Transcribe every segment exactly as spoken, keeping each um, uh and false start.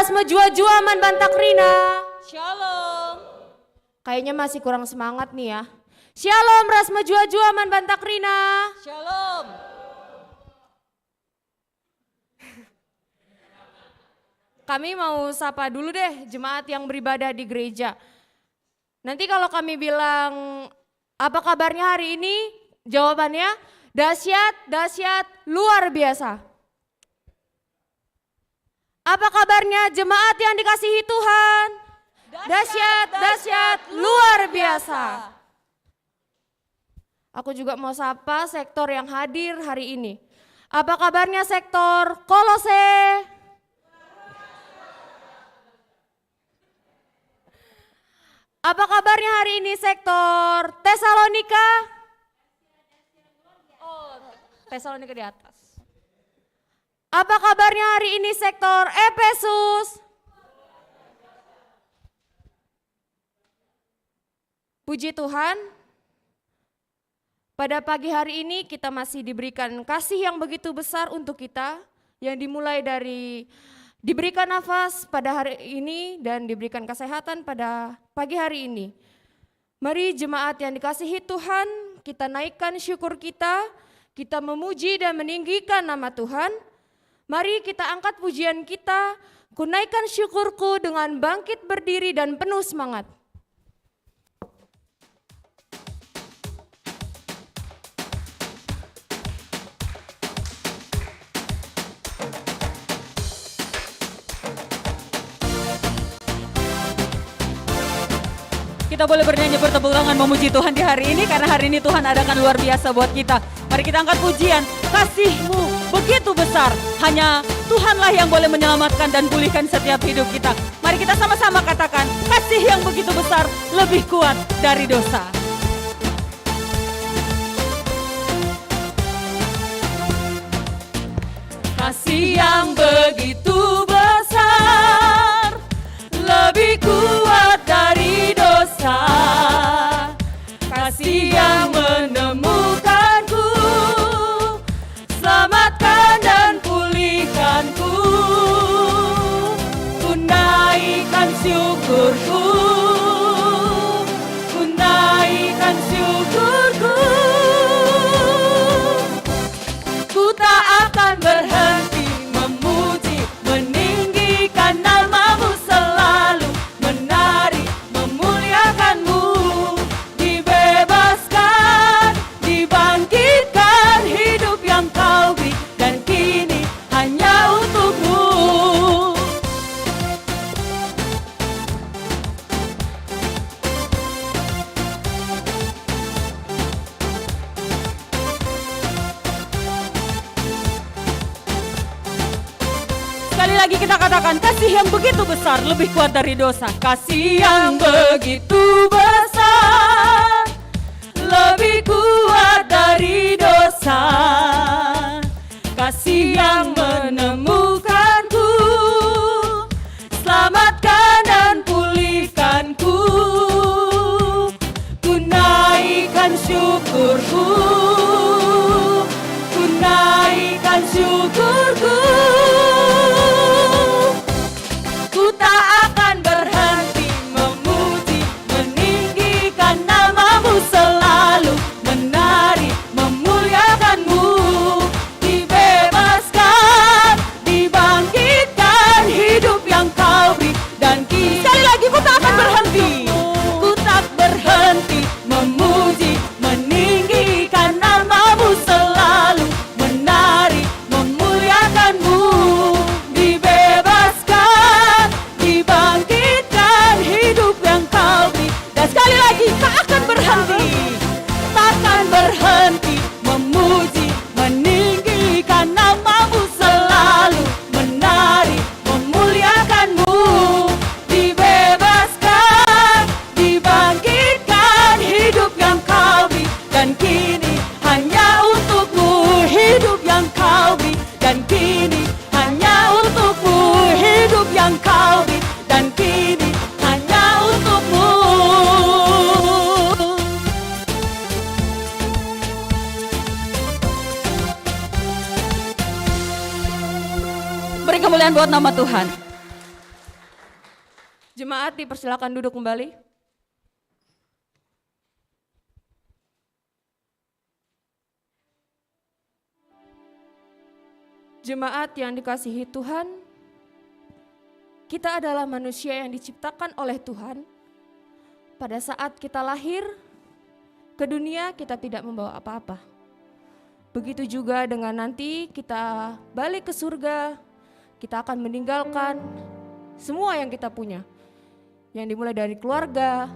Ras mejuah-juah man banta kerina. Shalom. Kayaknya masih kurang semangat nih ya. Shalom ras mejuah-juah man banta kerina. Shalom. Kami mau sapa dulu deh jemaat yang beribadah di gereja. Nanti kalau kami bilang, "Apa kabarnya hari ini?" Jawabannya, "Dahsyat, dahsyat, luar biasa." Apa kabarnya jemaat yang dikasihi Tuhan? Dahsyat, dahsyat, luar biasa. Aku juga mau sapa sektor yang hadir hari ini. Apa kabarnya sektor Kolose? Apa kabarnya hari ini sektor Tesalonika? Oh, Tesalonika di atas. Apa kabarnya hari ini sektor Efesus? Puji Tuhan, pada pagi hari ini kita masih diberikan kasih yang begitu besar untuk kita, yang dimulai dari diberikan nafas pada hari ini dan diberikan kesehatan pada pagi hari ini. Mari jemaat yang dikasihi Tuhan, kita naikkan syukur kita, kita memuji dan meninggikan nama Tuhan. Mari kita angkat pujian kita, "Ku naikkan syukurku dengan bangkit berdiri dan penuh semangat." Kita boleh bernyanyi, bertepuk tangan, memuji Tuhan di hari ini, karena hari ini Tuhan adakan luar biasa buat kita. Mari kita angkat pujian, "Kasih-Mu begitu besar, hanya Tuhanlah yang boleh menyelamatkan dan pulihkan setiap hidup kita." Mari kita sama-sama katakan, "Kasih yang begitu besar lebih kuat dari dosa." Kasih yang begitu besar, lebih kuat dari dosa. Kasih yang menemukanku, selamatkan dan pulihkanku. Ku naikkan syukurku, ku naikkan syukurku. Ku tak akan berhenti memuji, meninggikan nama-Mu selalu, menari, memuliakan-Mu. Dibebaskan, dibangkitkan, hidup yang Kau beri, dan kini hanya untuk-Mu. Sekali lagi kita katakan, kasih yang begitu besar lebih kuat dari dosa. Kasih yang begitu besar lebih kuat dari dosa. Kasih yang menemukanku, selamatkan dan pulihkanku. Ku naikkan syukurku, ku naikkan syukurku. Ku tak akan berhenti memuji, meninggikan nama-Mu selalu, menari, memuliakan-Mu. Dibebaskan, dibangkitkan, hidup yang Kau beri, dan kini sekali lagi, ku tak akan berhenti, ku tak berhenti memuji, meninggikan nama-Mu selalu, menari, memuliakan-Mu. Dibebaskan, dibangkitkan, hidup yang Kau beri, dan sekali lagi, tak akan berhenti, tak akan berhenti memuji, meninggikan nama-Mu selalu, menari, memuliakan-Mu. Dibebaskan, dibangkitkan, hidup yang Kau beri, dan kini hanya untuk-Mu hidup yang Kau beri, dan kini hanya untuk-Mu hidup yang Kau beri, dan kini hanya untuk-Mu. Beri kemuliaan buat nama Tuhan. Jemaat dipersilakan duduk kembali. Jemaat yang dikasihi Tuhan, kita adalah manusia yang diciptakan oleh Tuhan. Pada saat kita lahir ke dunia, kita tidak membawa apa-apa. Begitu juga dengan nanti kita balik ke surga, kita akan meninggalkan semua yang kita punya, yang dimulai dari keluarga,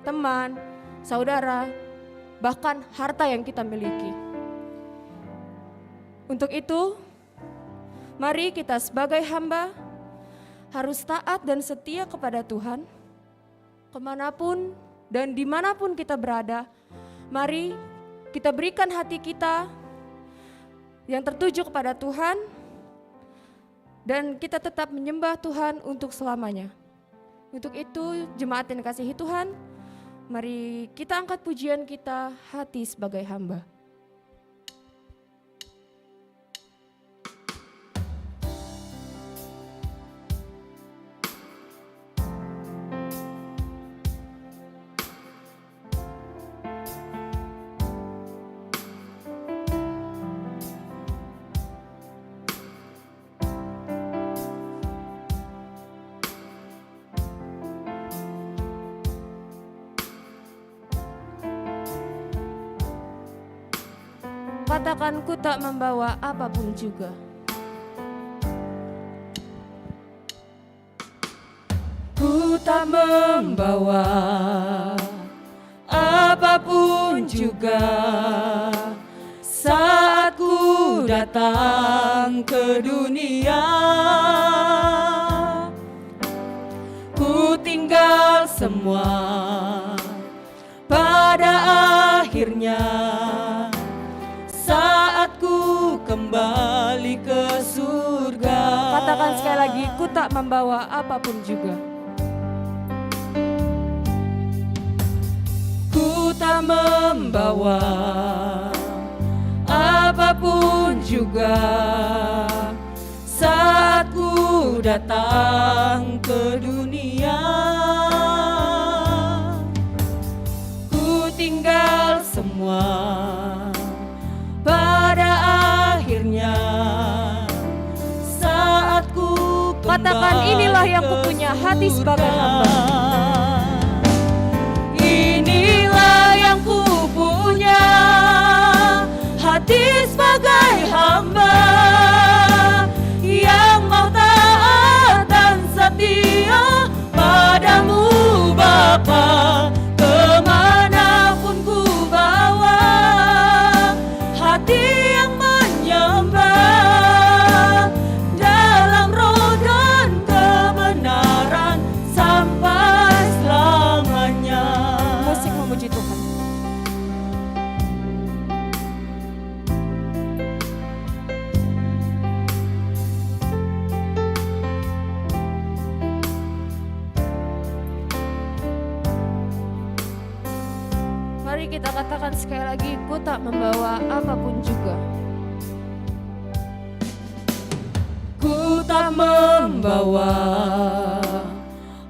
teman, saudara, bahkan harta yang kita miliki. Untuk itu, mari kita sebagai hamba harus taat dan setia kepada Tuhan, kemanapun dan dimanapun kita berada. Mari kita berikan hati kita yang tertuju kepada Tuhan, dan kita tetap menyembah Tuhan untuk selamanya. Untuk itu, jemaat yang dikasihi Tuhan, mari kita angkat pujian kita, Hati Sebagai Hamba. Katakan, "Ku tak membawa apapun juga." Ku tak membawa apapun juga saat ku datang ke dunia. Ku tinggal semua pada akhirnya, saat ku kembali ke surga. Katakan sekali lagi, "Ku tak membawa apapun juga." Ku tak membawa apapun juga saat ku datang ke dunia, ku tinggal semua pada akhirnya saat ku kembali ke surga. Katakan, "Inilah yang kupunya, hati sebagai hamba." Inilah yang kupunya, hati sebagai hamba yang mau taat dan setia padamu, Bapa, kemanapun ku bawa hati yang menyembah dalam roh dan kebenaran sampai selamanya. Musik memuji Tuhan. Mari kita katakan sekali lagi, "Ku tak membawa apapun juga." Ku tak membawa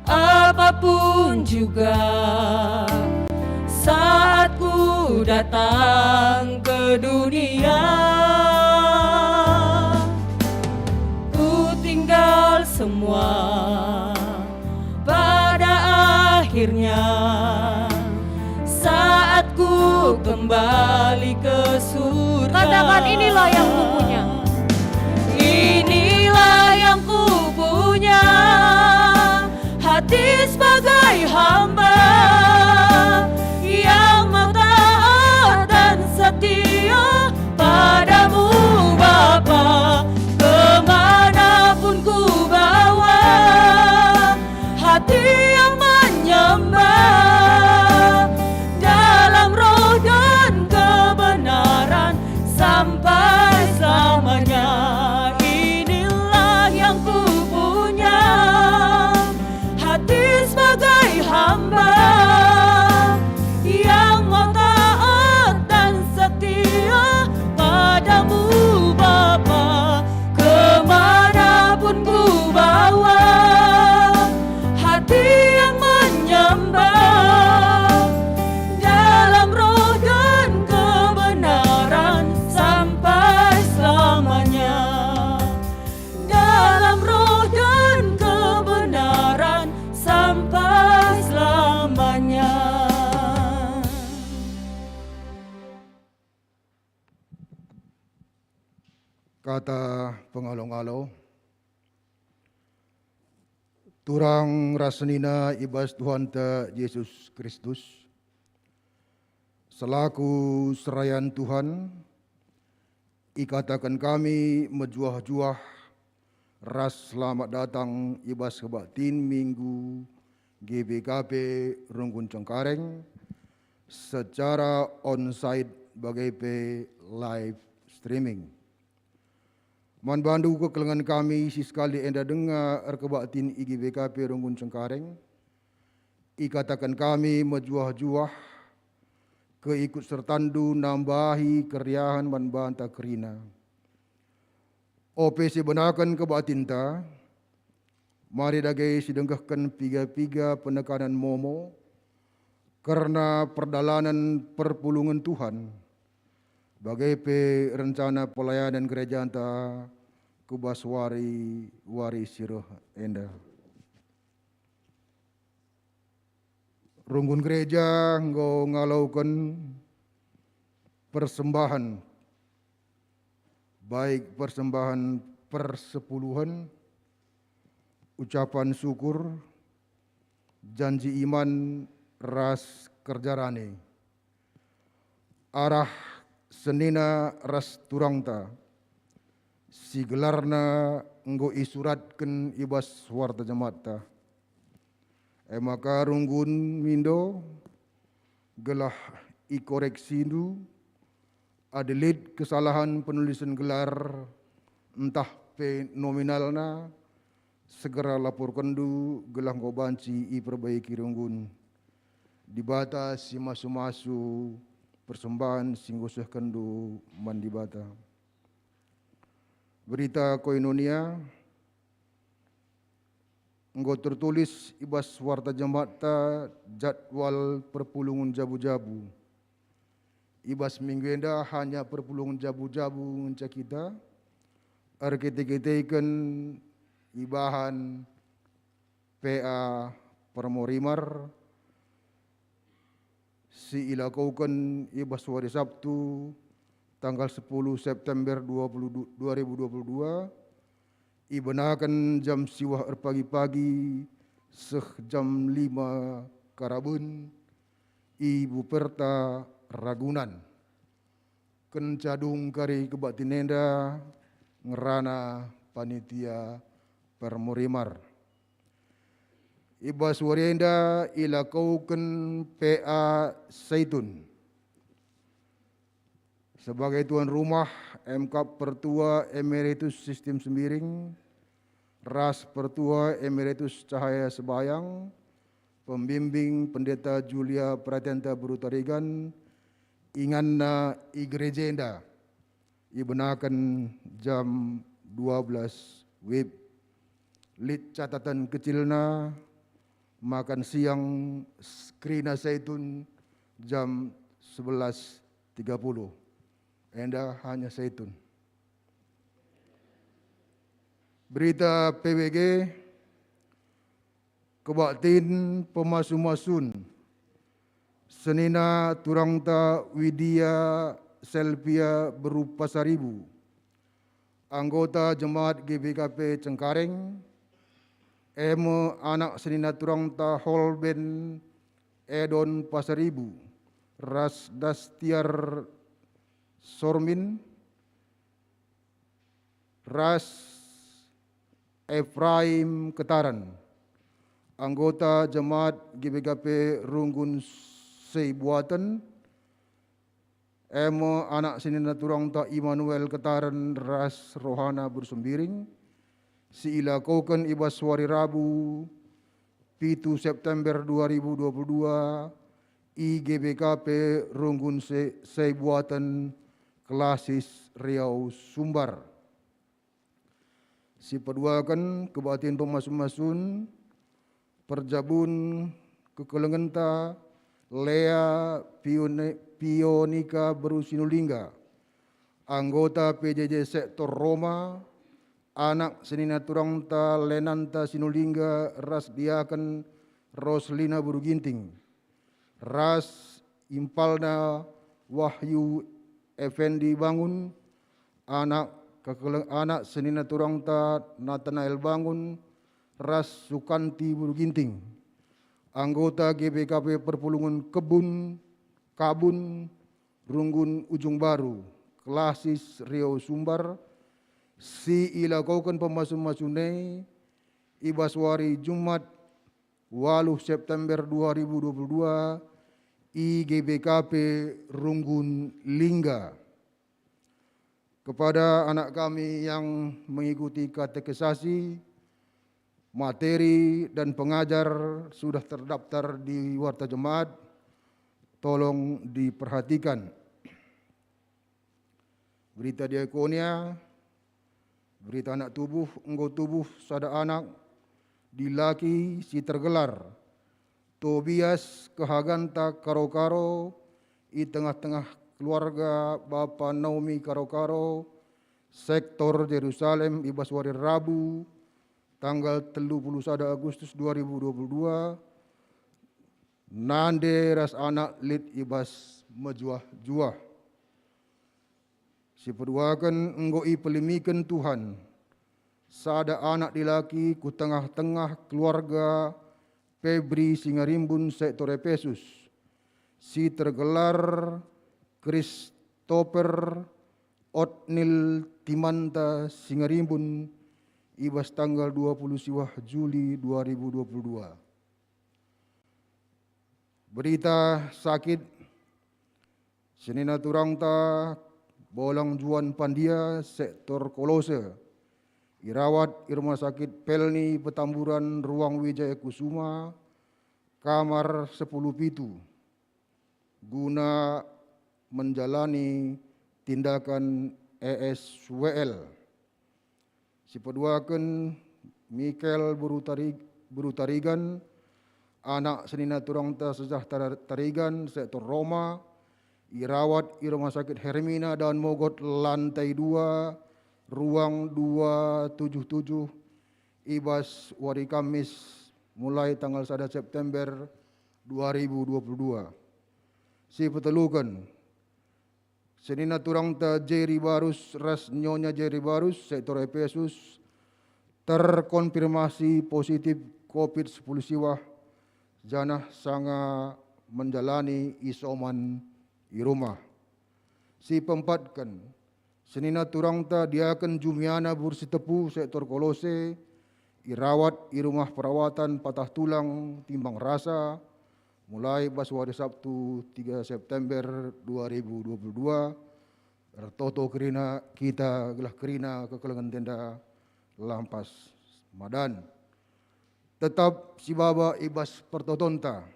apapun juga saat ku datang ke dunia. Ku tinggal semua pada akhirnya saat ku kembali ke surga. Katakan, "Inilah yang kupunya." Inilah yang kupunya, hati sebagai hamba yang mau taat dan setia padamu, Bapa, kemanapun ku bawa hati yang menyembah dalam roh dan kebenaran sampai selamanya. Inilah yang kupunya, hati sebagai hamba Kata pengalo-ngalo, turang ras senina i bas Tuhanta Jesus Kristus, selaku serayan Tuhan, ikataken kami mejuah-juah ras selamat datang i bas kebaktin Minggu G B K P Runggun Cengkareng secara onsite bage pe live streaming. Man bandu kekelengen kami si sekali enda denga erkebaktin i G B K P Runggun Cengkareng, ikataken kami mejuah-juah keikut sertandu nambahi keriahen man banta kerina. Ope sibenaken kebaktinta, mari dage sidenggehken piga-piga penekanen momo kerna perdalanen perpulungen Tuhan, bage pe rencana pelayanan gerejanta ku bas wari-wari si reh enda. Runggun gereja enggo ngaloken persembahen, baik persembahen persepuluhen, ucapan syukur, janji iman, ras kerja rani. Arah senina ras turangta, si gelarna enggo isuratken i bas Warta Jematta. E maka runggun mindo, gelah ikoreksindu, adi lit kesalahan penulisen gelar ntah pe nominalna, segera laporkenndu gelah enggo banci iperbaiki runggun. Dibata si masu-masu persembahen si enggo sehkenndu man Dibata. Berita Koinonia, enggo tertulis i bas Warta Jematta jadwal perpulungen jabu-jabu. I bas minggu enda hanya perpulungen jabu-jabu ngenca kita erkite-kiteken ibahan P A Permorimar si ilakoken i bas wari Sabtu, tanggal sepuluh September dua puluh du-, dua ribu dua puluh dua, ibenaken jam siwah erpagi-pagi seh jam lima karaben i Buperta, Ragunan. Kenca dung kari kebaktin enda ngerana panitia Permorimar. I bas wari enda ilakoken P A Saitun. Sebagai tuan rumah, emkap Pertua Emeritus Sistim Sembiring, ras Pertua Emeritus Cahaya Sebayang, Pembimbing Pendeta Julia Pratenta Beru Tarigan, inganna i gereja enda, ibenaken jam dua belas wib. Lit catatan kecilna, makan siang s-, kerina Saitun jam sebelas tiga puluh. Enda hanya Saitun. Berita P W G, kebaktin pemasu-masun senina turangta Widia Selvia Beru Pasaribu, anggota jemaat G B K P Cengkareng, e me anak senina turangta Holben Edon Pasaribu ras Dastiar Sormin, ras Efraim Ketaren, anggota jemaat G B K P Runggun Seibuaten, e me anak senina turangta Immanuel Ketaren ras Rohana Beru Sembiring, si ilakoken i bas wari Rabu, pitu September dua ribu dua puluh dua, i G B K P Runggun Se-, Seibuaten, Klasis, Riau, Sumbar. Si peduaken kebaktin pemasu-masun, perjabun kekelengenta Lea Pione-, Pionika Beru Sinulingga, anggota P J J Sektor Roma, anak senina turangta Lenanta Sinulingga ras diaken Roslina Beru Ginting, ras impalna Wahyu Effendi Bangun, anak kekeleng anak senina turangta Natanael Bangun ras Sukanti Bulu Ginting, anggota G B K P Perpulungen Kebun, Kabun, Runggun Ujung Baru, Klasis Riau Sumbar, si ilakoken pemasu-masuna i bas wari Jumat, waluh September dua ribu dua puluh dua, i G B K P Runggun Lingga. Kepada anak kami yang mengikuti katekisasi, materi dan pengajar sudah terdaftar di Warta Jemaat, tolong diperhatikan. Berita diakonia, berita anak tubuh, enggo tubuh sada anak dilaki si tergelar Tobias Kehaganta Karo-Karo i tengah-tengah keluarga Bapa Naomi Karo-Karo, sektor Jerusalem, i bas wari Rabu, tanggal telu puluh sada Agustus dua ribu dua puluh dua, nande ras anak lit i bas mejuah-juah. Si peduaken enggo ipelimiken Tuhan sada anak dilaki ku tengah-tengah keluarga Febri Singarimbun sektor Epesus, si tergelar Christopher Otnil Timanta Singarimbun, i bas tanggal dua puluh siwah Juli dua ribu dua puluh dua. Berita sakit, senina turangta Bolang Juan Pandia, sektor Kolose, irawat i Rumah Sakit Pelni Petamburan, ruang Wijaya Kusuma, kamar sepuluh pitu, guna menjalani tindakan E S W L. Si peduaken Mikel Beru Tari-, Beru Tarigan, anak senina turangta Sejahtera Tarigan, sektor Roma, irawat i Rumah Sakit Hermina Daun Mogot, lantai dua, ruang dua tujuh tujuh, i bas wari Kamis, mulai tanggal sada September dua ribu dua puluh dua. Si peteluken, senina turangta Jerry Barus ras Nyonya Jerry Barus, sektor Epesus, terkonfirmasi positif covid sepuluh siwah, janah sanga menjalani isoman i rumah. Si peempatken, senina turangta Diaken Jumiana Bursitepu, sektor Kolose, irawat i Rumah Perawatan Patah Tulang Timbang Rasa, mulai bas wari Sabtu tiga September dua ribu dua puluh dua, ertoto kerina kita gelah kerina kekelengen enda lampas madan. Tetap sibaba i bas pertotonta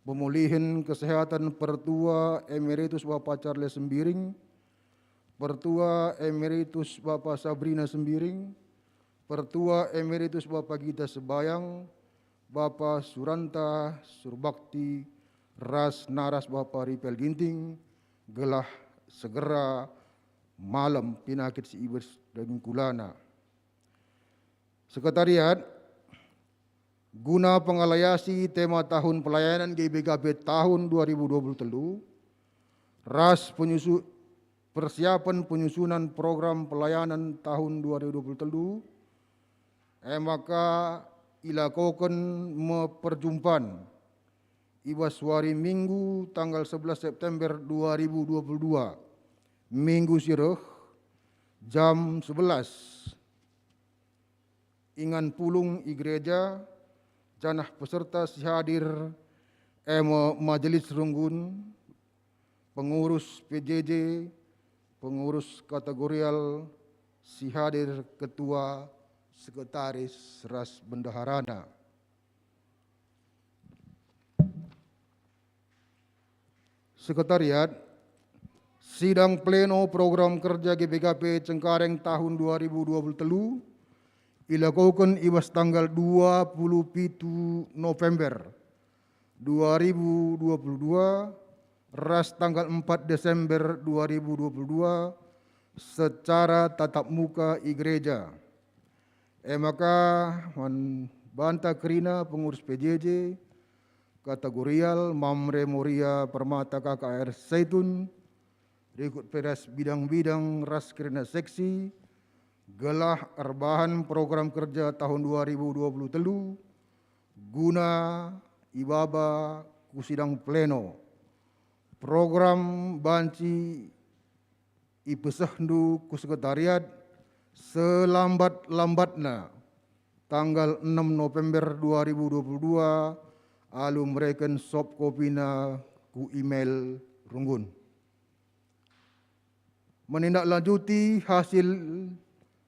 pemulihen kesehatan Pertua Emeritus Bapa Charles Sembiring, Pertua Emeritus Bapa Sabrina Sembiring, Pertua Emeritus Bapa Gita Sebayang, Bapa Suranta Surbakti, ras naras Bapa Ripel Ginting, gelah segera malem pinakit si i bas daging kulana. Sekretariat, guna pengalayasi tema tahun pelayanan G B K P tahun dua ribu dua puluh telu, ras penyusu-, persiapan penyusunan program pelayanan tahun dua ribu dua puluh telu, e maka ilakoken me perjumpan i bas wari Minggu tanggal sebelas September dua ribu dua puluh dua, Minggu si reh, jam sebelas. Ingan pulung i gereja, janah peserta si hadir e me Majelis Runggun, pengurus P J J, pengurus kategorial si hadir, ketua, sekretaris, ras bendaharana. Sekretariat, sidang pleno program kerja G B K P Cengkareng tahun dua ribu dua puluh telu ilakoken i bas tanggal dua puluh pitu November dua ribu dua puluh dua ras tanggal empat Desember dua ribu dua puluh dua secara tatap muka i gereja. E maka man banta kerina pengurus P J J, kategorial, Mamre Moria Permata K K R Saitun, rikut pe ras bidang-bidang ras kerina seksi, gelah erbahan program kerja tahun dua ribu dua puluh telu, guna ibaba ku sidang pleno. Program banci ipesehndu ku sekretariat selambat-lambatna tanggal enem November dua ribu dua puluh dua, alu mereken soft kopina ku email runggun. Menindaklanjuti hasil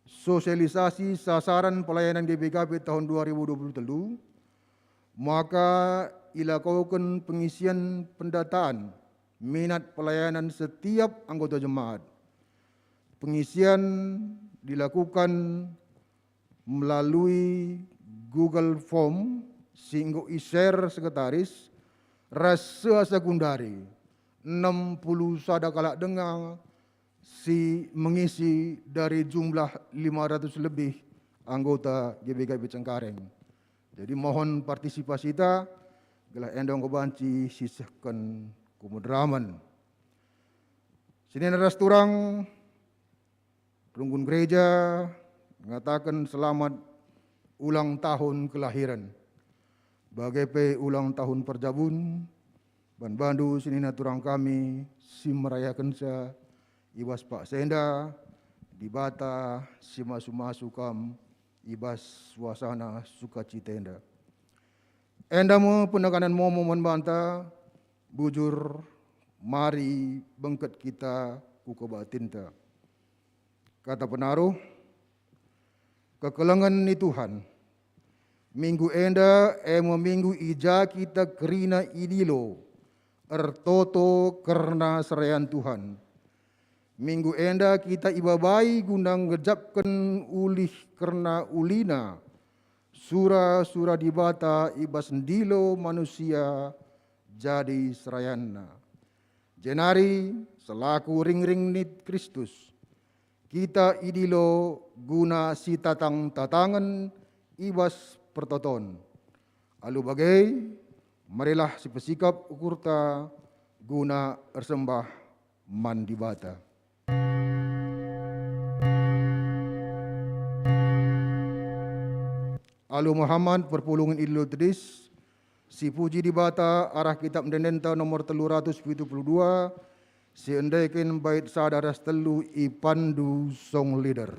sosialisasi sasaran pelayanan G B K P tahun dua ribu dua puluh telu, maka ilakoken pengisian pendataan minat pelayanan setiap anggota jemaat. Pengisian dilakukan melalui Google Form si enggo i-share sekretaris ras seh asa gundari enem puluh sada kalak denga si mengisi dari jumlah lima ratus lebih anggota G B K P Cengkareng. Jadi, mohon partisipasita gelah enda enggo banci sisehken kumuderamen. Senina ras turang, runggun gereja ngataken selamat ulang tahun kelahiren, bage pe ulang tahun perjabun, ban bandu senina turang kami si merayakenca i bas paksa enda. Dibata si masu-masu kam i bas suasana sukacita enda. Enda me penekanen momo man banta, bujur, mari bengket kita ku kebatinta. Kata penaruh, kekelengen ni Tuhan. Minggu enda e me minggu i ja kita kerina idilo, ertoto kerna serayan Tuhan. Minggu enda kita ibabai guna ngejapken ulih kerna ulina sura-sura Dibata i bas ndilo manusia jadi serayanNa. Jenari selaku ringring ni Kristus, kita idilo guna sitatang-tatangen i bas pertoton. Alu bage, marilah sipesikap ukurta guna ersembah man Dibata. Alu Muhammad, perpulungen idilo tedis, sipuji Dibata arah Kitab Ende-endenta nomor telu ratus pitu puluh dua, si endeken bait sada ras telu ipandu song leader.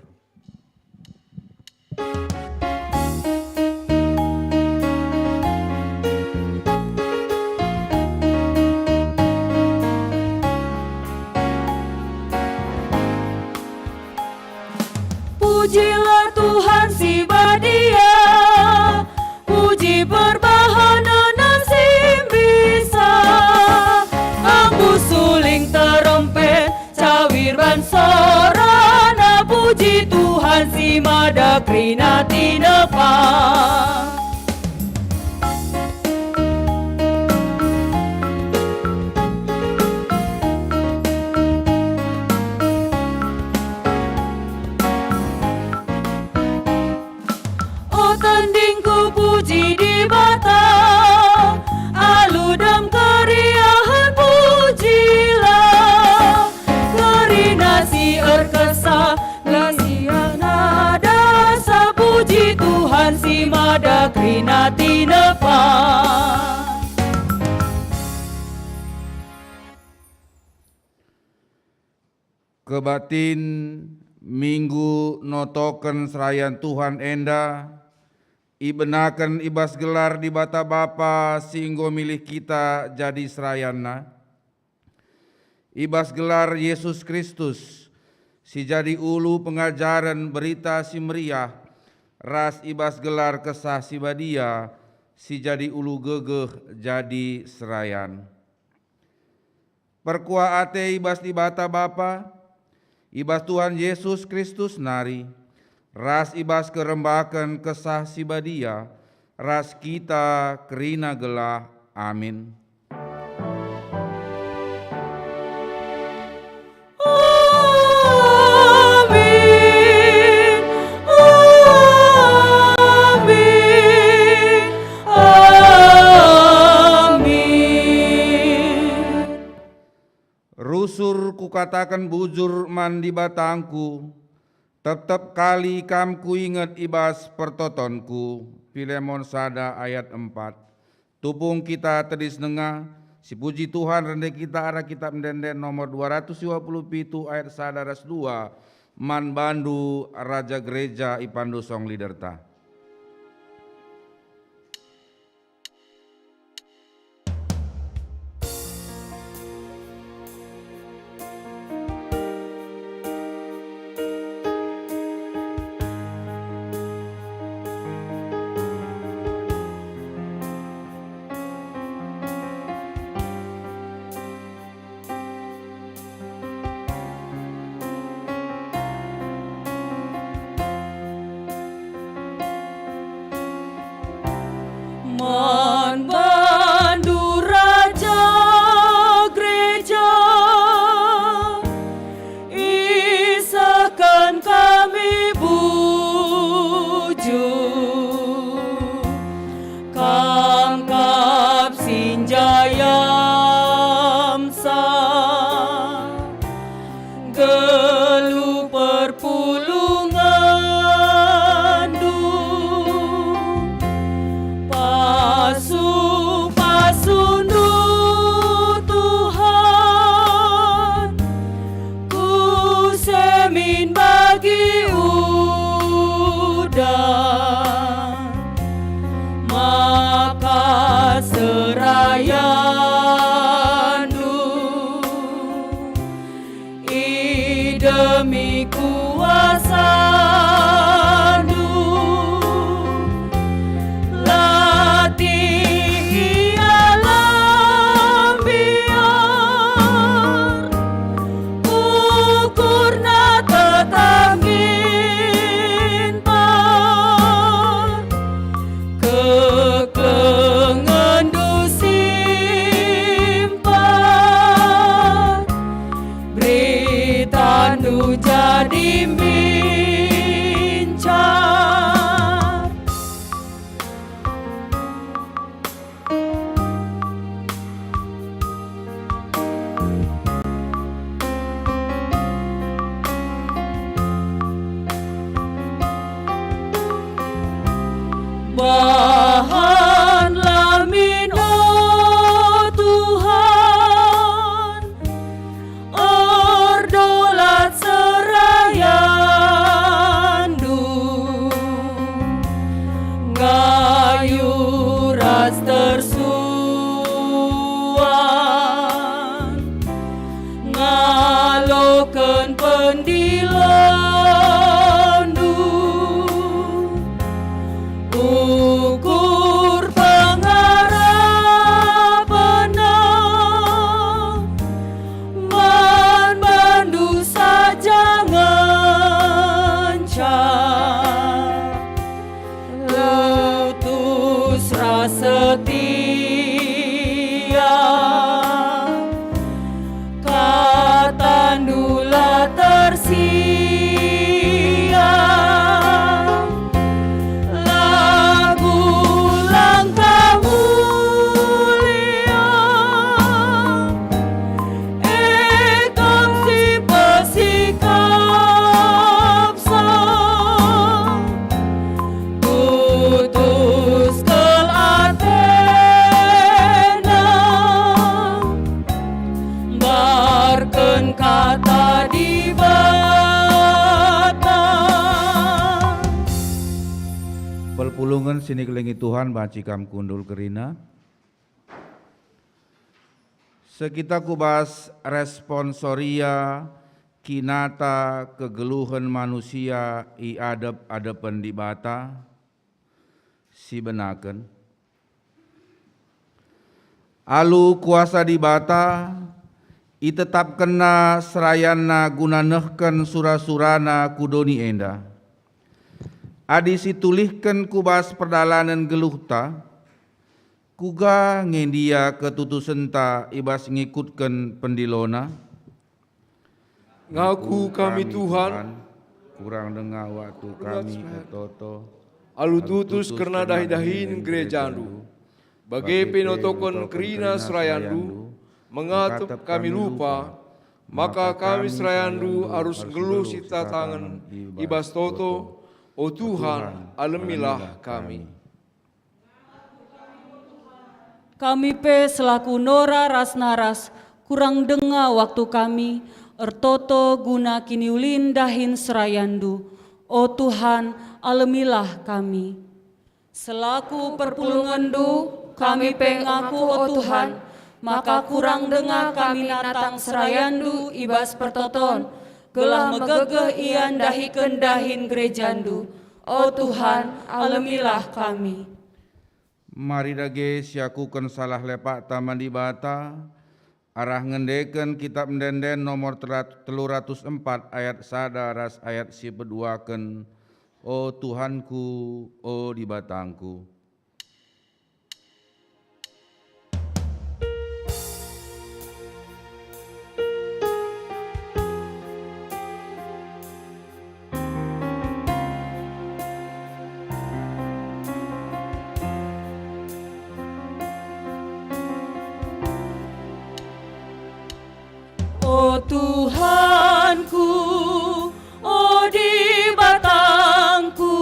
Pujilah Tuhan si badia, puji perbahanenNa si mbisa. Embus suling terompet, cawir ban sorana, puji Tuhan si mada kerina tinepa. O tendingku, puji Dibata, alu dem keriahen pujilah. Kerina si erkesah, ngasiahna dasa, puji Tuhan si mada kerina tinepa. Kebatin Minggu notoken serayan Tuhan enda ibenaken i bas gelar Dibata Bapa si enggo milih kita jadi serayanNa, i bas gelar Yesus Kristus si jadi ulu pengajaren Berita Si Meriah, ras i bas gelar Kesah Si Badia si jadi ulu gegeh jadi serayan. Perkuah ate i bas Dibata Bapa, i bas Tuhan Yesus Kristus nari, ras i bas kerembaken Kesah Si Badia, ras kita kerina gelah. Amin. Amin. Amin. Amin. Rusur ku kukataken bujur man Dibatangku, tep-tep kali Kam kuinget i bas pertotonku. Pilemon sada ayat empat. Tupung kita tedis denga, sipuji Tuhan, rende kita arah Kitab Ende-enden nomor dua ratus dua puluh pitu ayat sada ras dua, man bandu Raja Gereja ipandu song leaderta. Man bandu Raja Gereja, isehken kami bujur, Kam kap si njayamsa geluh perpulungenndu. Pasu-pasundu, Tuhan, kusemin bagi udan, maka serayandu idemi kuasandu. Latih ia la mbiar, ukurna tetap nginta. Kekelengenndu simpan, beritandu jadi mbicar. Bahanlah min, o Tuhan, erdolat serayandu, ngayuh ras tersuan, ngaloken pendilondu. Ukur pengarapenna man bandu saja ngenca, tutus ras setia. Katandu la tersia, lagu langkah mulia, e Kam si pesikapsa, tutus kal atena, mbarken kata Dibata. Perpulungen si nikelengi Tuhan, banci kam kundul kerina. Sekita ku bas responsoria kinata kegeluhen manusia i adep-adepen Dibata, sibenaken. Alu kuasa Dibata, itetapkenNa serayanNa guna nehken sura-suraNa ku doni enda. Adi situlihken ku bas perdalanen geluhta, kuga nge ndia ketutusenta i bas ngikutken pendiloNa? Ngaku kami, Tuhan, kurang denga waktu kami ertoto alu tutus kerna dahin-dahin gerejaNdu, bage pe notoken kerina serayanNdu, mengatep kami lupa, Maka kami serayandu arus nggeluh sitatangen i bas toto, o Tuhan, alemilah kami. Kami pe selaku nora ras naras kurang denga waktu kami ertoto guna kiniulin dahin serayandu. O Tuhan, alemilah kami. Selaku perpulungenndu, kami pe ngaku, o Tuhan, maka kurang denga kami natang serayandu i bas pertoton, gelah megegeh ia ndahiken dahin gerejandu. O Tuhan, alemilah kami. Mari dage siakuken salah lepakta man Dibata, arah ngendeken Kitap Ende-enden nomor telat-, telu ratus empat ayat sada ras ayat si peduaken, "O Tuhanku, o Dibatangku." O Tuhanku, o Dibatangku,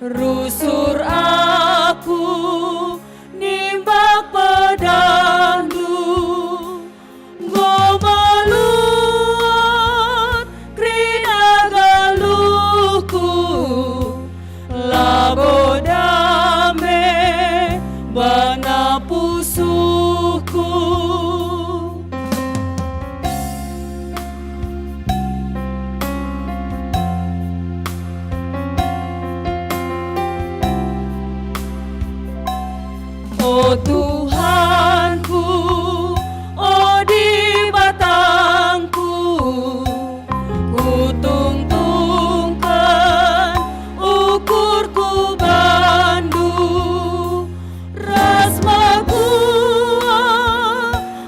rusur aku nimbak pedahndu. Enggo meluat kerina geluhku, labo dame bana pusuhku. O Tuhanku, o Dibatangku, kutungtungken ukurku bandu, ras mekuah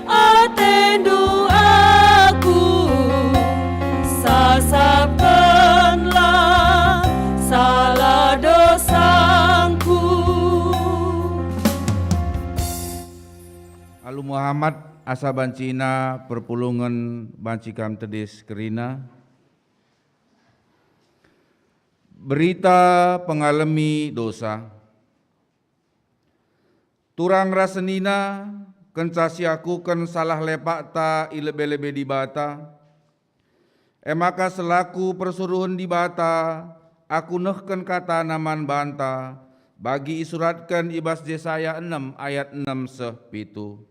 atendu aku, sasapkenlah salah dosangku. Alu Muhammad, asa bancina perpulungen banci kam tedis kerina. Berita pengalemi dosa. Turang ras senina, kenca siakuken salah lepakta i lebe-lebe Dibata, e maka selaku persuruhen Dibata, aku nehken katana man banta, bagi isuratken i bas Jesaya enem ayat enem seh pitu.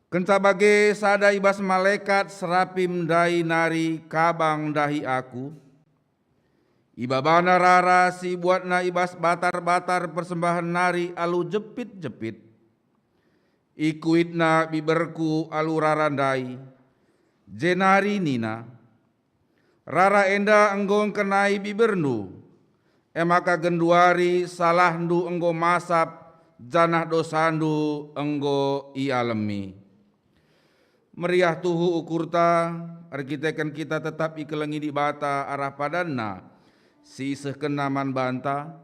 Kenca bage sada i bas malekat Serapim ndai nari kabang ndahi aku. Ibabana rara si ibuatna i bas batar-batar persembahen nari alu jepit-jepit. Ikuitna biberku alu rara ndai, jenari nina, "Rara enda enggo ngkenai biberndu, e maka genduari salahndu enggo masap, janah dosandu enggo ialemi." Meriah tuhu ukurta, erkiteken kita tetap ikelengi Dibata arah padanNa si isehkenNa man banta.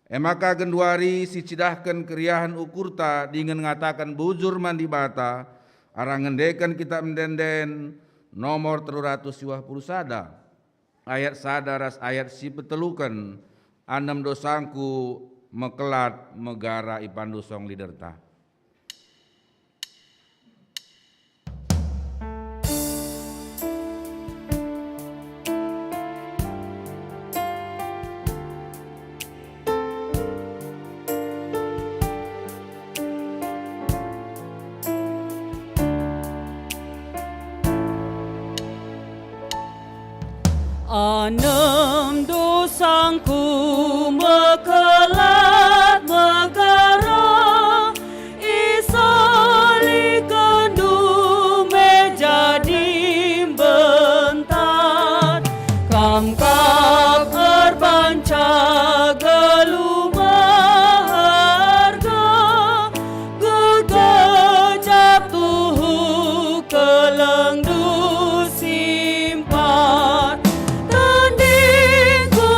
E maka genduari sicidahken keriahen ukurta dingen ngataken bujur man Dibata, arah ngendeken Kitap Ende-enden nomor telu ratus siwah puluh sada, ayat sada ras ayat si peteluken, "Anem dosangku mekelat megara ipandusong liderta." Anem dosangku mekelat megara, isolikenndu me jadi mbentat. Kam kap erbanca geluh meherga, gegejap tuhu kelengndu simpat. Tendingku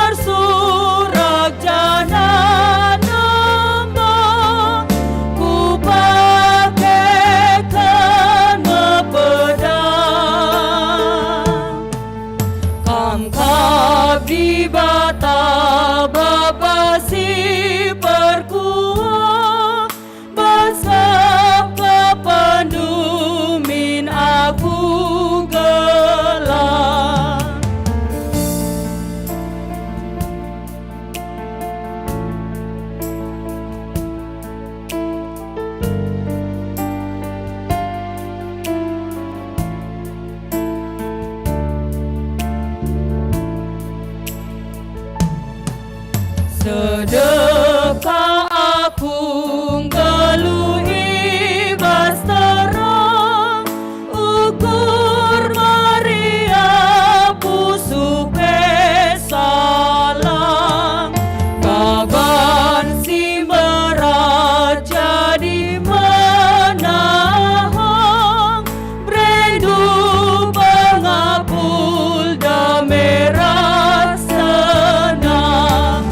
ersurak Deka aku nggeluh i bas terang, ukur Maria pusuh pe salang. Kaban si mberat jadi menahang, berndu pengapul dame ras senang.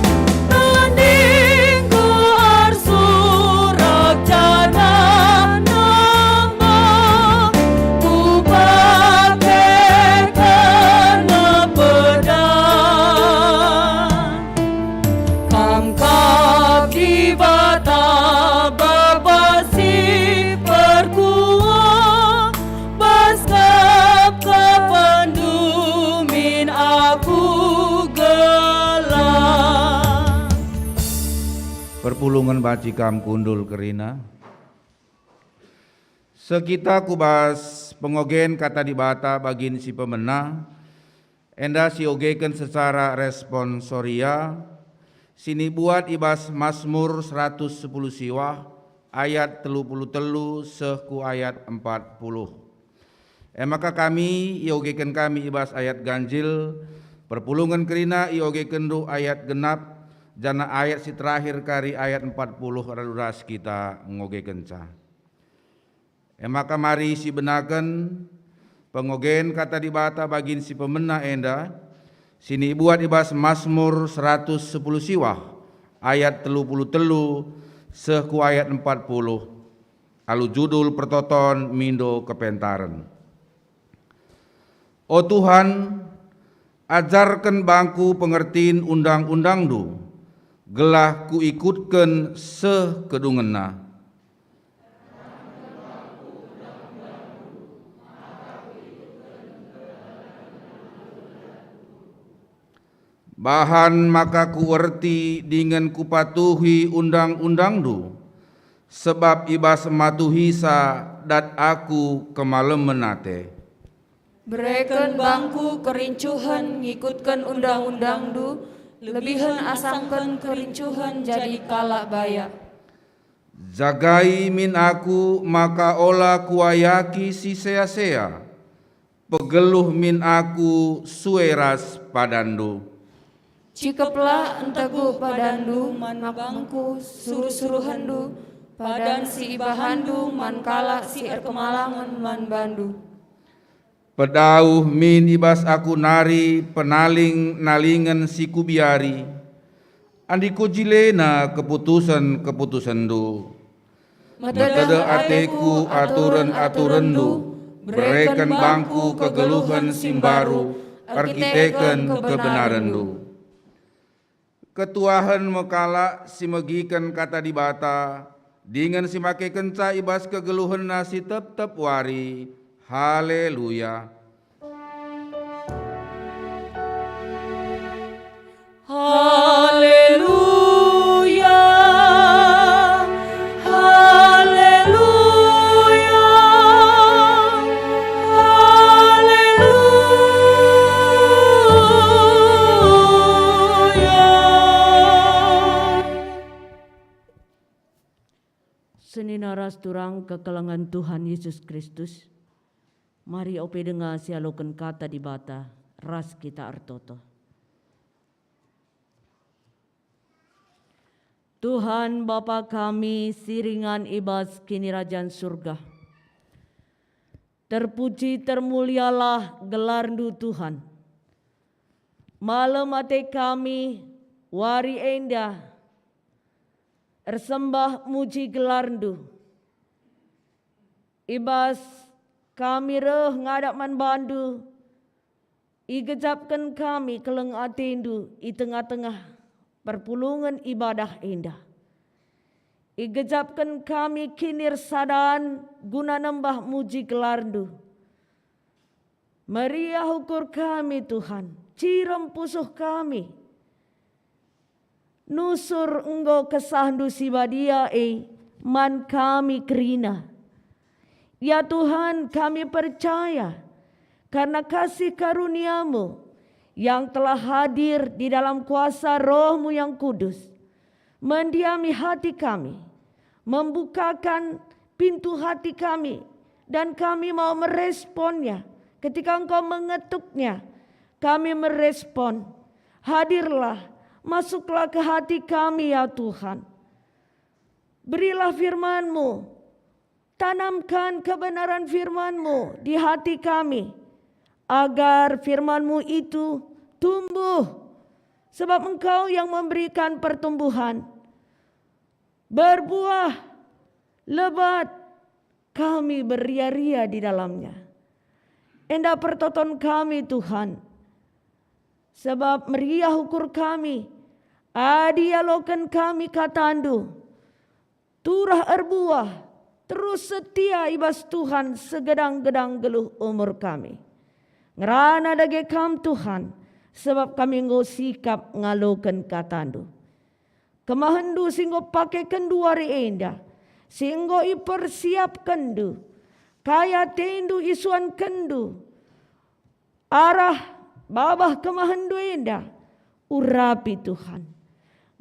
Tandingku ersurak janah nembang, kupakeken pedang. Kam kap Dibata Bapa si perkuah, bas kap kepenndu min aku gelah. Perpulungen banci kam kundul kerina. Seh kita ku bas pengogen Kata Dibata bagin si pemena, enda siogeken secara responsoria, sinibuat i bas Masmur seratus sepuluh siwah, ayat telu puluh telu seh ku ayat empat puluh. E maka kami, iogeken kami i bas ayat ganjil, perpulungen kerina iogekenndu ayat genap, janah ayat si terakhir kari ayat empat puluh alu ras kita ngogekenca. E maka mari sibenaken pengogen Kata Dibata bagin si pemena enda, sinibuat i bas Masmur seratus sepuluh siwah, ayat telu puluh telu seh ku ayat empat puluh, alu judul pertoton mindo kepentaren. O Tuhan, ajarken bangku pengertin undang-undangNdu, gelah kuikutken seh kedungenna. Bahan maka kuerti dingen kupatuhi undang-undangNdu, sebab i bas matuhisa dat aku kemalemen ate. Bereken bangku kerincuhen ngikutken undang-undangNdu, lebihen asangken kerincuhen jadi kalak bayak. Jagai min aku maka ola kuayaki si sea-sea, pegeluh min aku sue ras padanNdu. Cikeplah entegu padanNdu man bangku, suruh-suruhenNdu, padan si ibahanndu man kalak si erkemalangen man bandu. Pedauh min i bas aku nari penaling-nalingen si kubiari, andi kujilena keputusen-keputusenndu. Metedeh ateku aturen-aturenndu, bereken bangku kegeluhen si mbaru erkiteken kebenarenndu. Ketuahen me kalak si megiken Kata Dibata, dingen si makekenca i bas kegeluhenna si tep-tep wari. Haleluya! Haleluya, haleluya, haleluya. Senina ras turang kekelengen Tuhan Yesus Kristus, mari ope denga sialoken Kata Dibata ras kita ertoto. Tuhan, Bapa kami si ringan i bas Kinirajan Surga, terpuji termulialah gelarNdu, Tuhan. Malem ate kami wari enda ersembah muji gelarNdu. I bas kami reh ngadap man bandu, igejapken kami keleng atendu i tengah-tengah perpulungen ibadah enda. Igejapken kami kinirsadan guna nembah muji gelarndu. Meriah ukur kami, Tuhan, cirem pusuh kami. Nusur enggo KesahNdu Si Badia e man kami kerina. Ya Tuhan, kami percaya karena kasih karunia-Mu yang telah hadir di dalam kuasa Roh-Mu yang Kudus, mendiami hati kami, membukakan pintu hati kami, dan kami mau meresponnya. Ketika Engkau mengetuknya, kami merespon. Hadirlah, masuklah ke hati kami, ya Tuhan. Berilah firman-Mu, tanamkan kebenaran firman-Mu di hati kami, agar firman-Mu itu tumbuh, sebab Engkau yang memberikan pertumbuhan, berbuah lebat, kami beria-ria di dalamnya. Enda pertoton kami, Tuhan, sebab meriah ukur kami, adi ialoken kami kataNdu, turah erbuah, terus setia i bas Tuhan segedang-gedang geluh umur kami. Ngerana dage Kam, Tuhan, sebab kami enggo sikap ngaloken kataNdu. KemahenNdu si enggo pakekenndu wari enda, si enggo ipersiapkenndu, kai atendu isuankenNdu, arah babah kemahenndu enda, urapi Tuhan.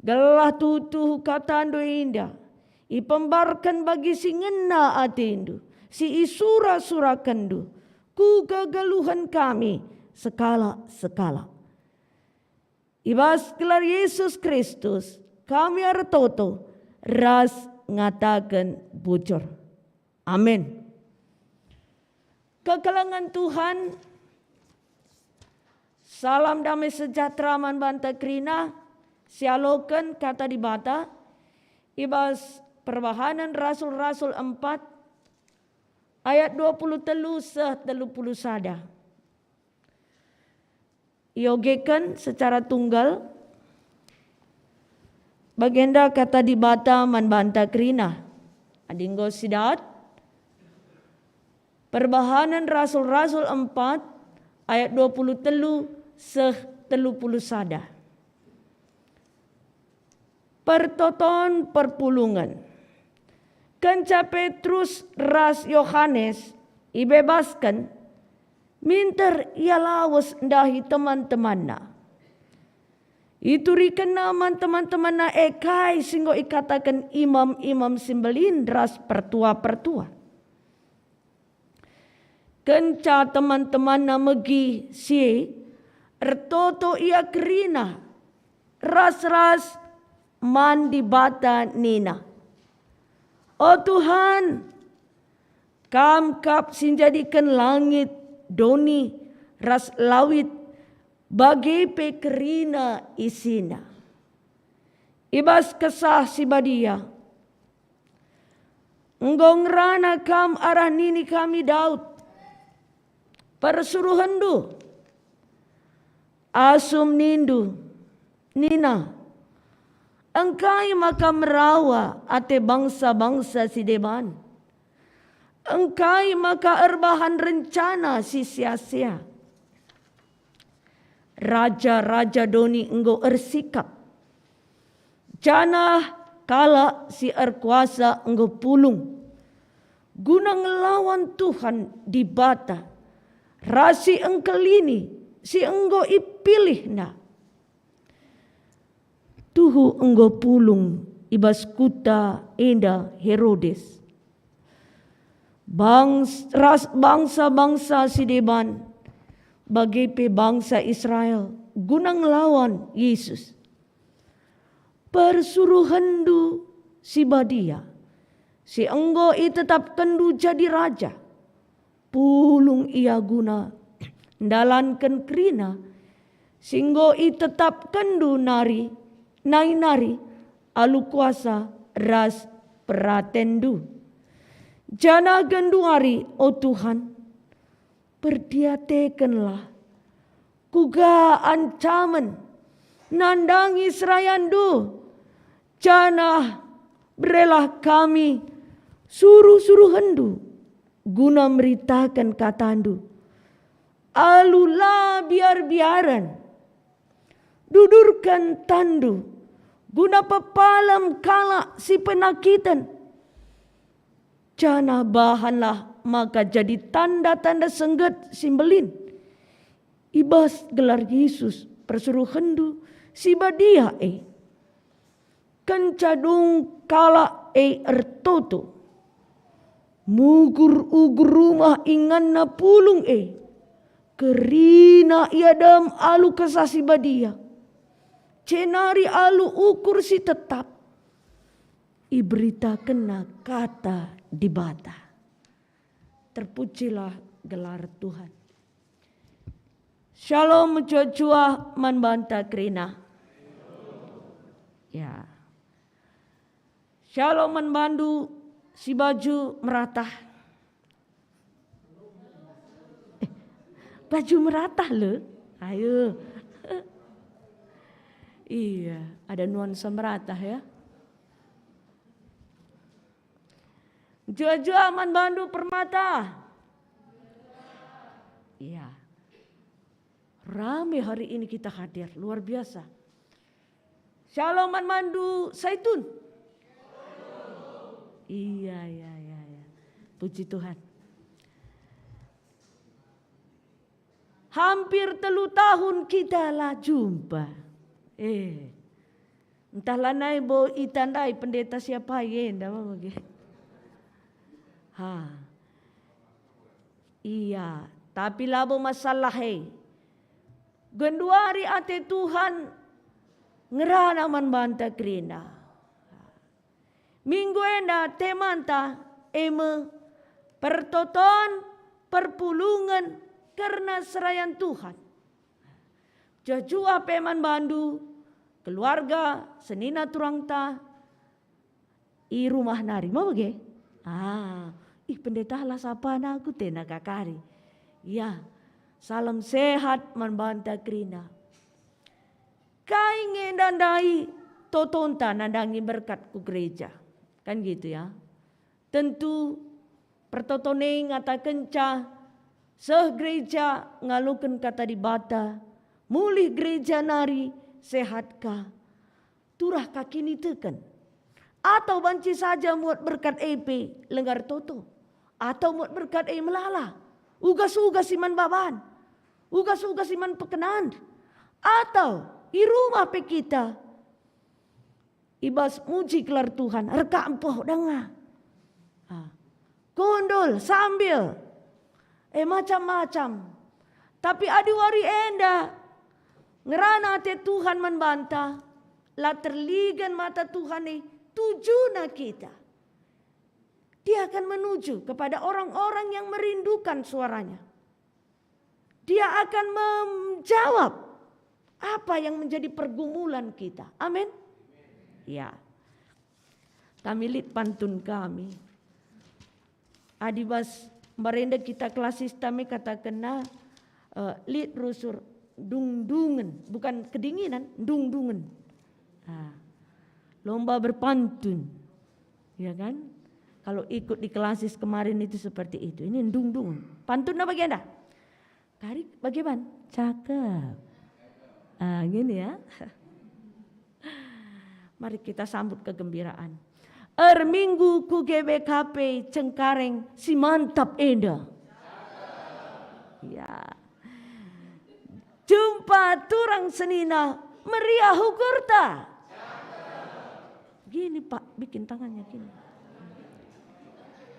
Gelah tuhu-tuhu katandu enda ipembarken bagi si ngena atendu, si isura-surakenndu ku kegeluhen kami sekalak-sekalak. I bas gelar Yesus Kristus, kami ertoto ras ngataken bujur. Amin. Kekelengen Tuhan, salam damai sejahtera man banta kerina, sialoken Kata Dibata i bas Perbahanen Rasul-Rasul empat ayat dua puluh telu seh telu puluh sada. Iogeken secara tunggal. Bagenda Kata Dibata man banta kerina. Adi enggo sidat, Perbahanen Rasul-Rasul empat ayat dua puluh telu seh telu puluh sada. Pertoton perpulungen. Kenca Petrus ras Yohanes ibebasken, minter ia lawes ndahi teman-temanna. Iturikenna man teman-temanna e kai si enggo ikataken imam-imam si mbelin ras pertua-pertua. Kenca teman-temanna megi si e, ertoto ia kerina ras-ras man Dibata nina, "O Tuhan, Kam kap si njadiken langit, doni, ras lawit, bage pe kerina isina." I bas Kesah Si Badia, enggo ngerana Kam arah nini kami Daud, persuruhenNdu. Asum nindu, nina, "Engkai maka merawa ate bangsa-bangsa si deban? Engkai maka erbahan rencana si sia-sia?" Raja-raja doni enggo ersikap, janah kalak si erkuasa enggo pulung, guna ngelawan Tuhan Dibata ras si engkelini si enggo ipilihNa. Tuhu enggo pulung i bas kuta enda Herodes. Bangs-, ras bangsa-bangsa si deban, bage pe bangsa Israel, guna ngelawan Yesus. PersuruhenNdu si Badia, si enggo itetapkenNdu jadi raja, pulung ia guna ndalanken kerina si enggo itetapkenNdu nari, nai nari alu kuasa ras peratenNdu. Janah genduari, o Tuhan, perdiatekenlah kuga ancamen nandangi serayanNdu, janah berelah kami suruh-suruhenNdu guna meritaken katandu alu la biar-biaren. Dudurken tandu guna pepalem kalak si penakiten, janah bahanlah maka jadi tanda-tanda sengget si mbelin i bas gelar Yesus, persuruhenNdu si Badia e. Kenca dung kalak e ertoto, mugur-ugur rumah inganna pulung e, kerina ia dem alu Kesah Si Badia, jenari alu ukur si tetap iberitakenna kata Dibata. Terpujilah gelar Tuhan. Shalom mejuah-juah man banta kerina. Ya. Shalom man bandu si baju meratah. Eh, baju meratah le. Ayo. Iya, ada nuansa meratah ya. Mejuah-juah man bandu Permata. Iya. Rame hari ini kita hadir, luar biasa. Shalom man bandu Saitun. Iya, iya, iya, iya. Puji Tuhan. Hampir telu tahun kita la jumpa. Eh, entah lanai bo itandai pendeta siapa enda bage. Ha. Iya, tapi labo masalah e. Genduari ate Tuhan ngerana man banta kerina. Minggu enda temanta e me pertoton perpulungen kerna serayan Tuhan. Mejuah-juah pe man bandu, keluarga, senina turangta, i rumah nari, ma bage? Ah, ih, pendeta la sapana aku tena kakari. Ya, salam sehat man banta kerina. Kai nge ndandai totonta nandangi berkat ku gereja? Kan gitu ya. Tentu pertoton e ngatakenca seh gereja ngaloken kata Dibata, mulih gereja nari sehat ka, turah ka kiniteken. Atau banci saja muat berkat e pe langa ertoto, atau muat berkat e melala, ugas-ugas si man baban, ugas-ugas si man pekenan, atau i rumah pe kita i bas muji gelar Tuhan, erkak empoh denga. Ah. Kundul, sambil, eh, macam-macam. Tapi adi wari enda ngerana ate Tuhan man banta, la terligan mata Tuhan e tujuna kita. Dia akan menuju kepada orang-orang yang merindukan suaranya. Dia akan menjawab apa yang menjadi pergumulan kita. Amin. Ya. Kami lit pantun kami. Adi bas mbarenda kita klasista me katakenna, eh, lit rusur dungdungen, bukan kedinginan, dungdungen. Ah, lomba berpantun. Ya kan? Kalau ikut di klasis kemarin itu seperti itu. Ini ndung-ndung. Pantun apa genda? Kari bagaimana? Cakep. Ah, gini ya. Mari kita sambut kegembiraan. Erminggu ku G B K P Cengkareng si mantap enda. Ya. Jumpa turang senina meriah ukurta. Gini, Pak, bikin tangannya gini.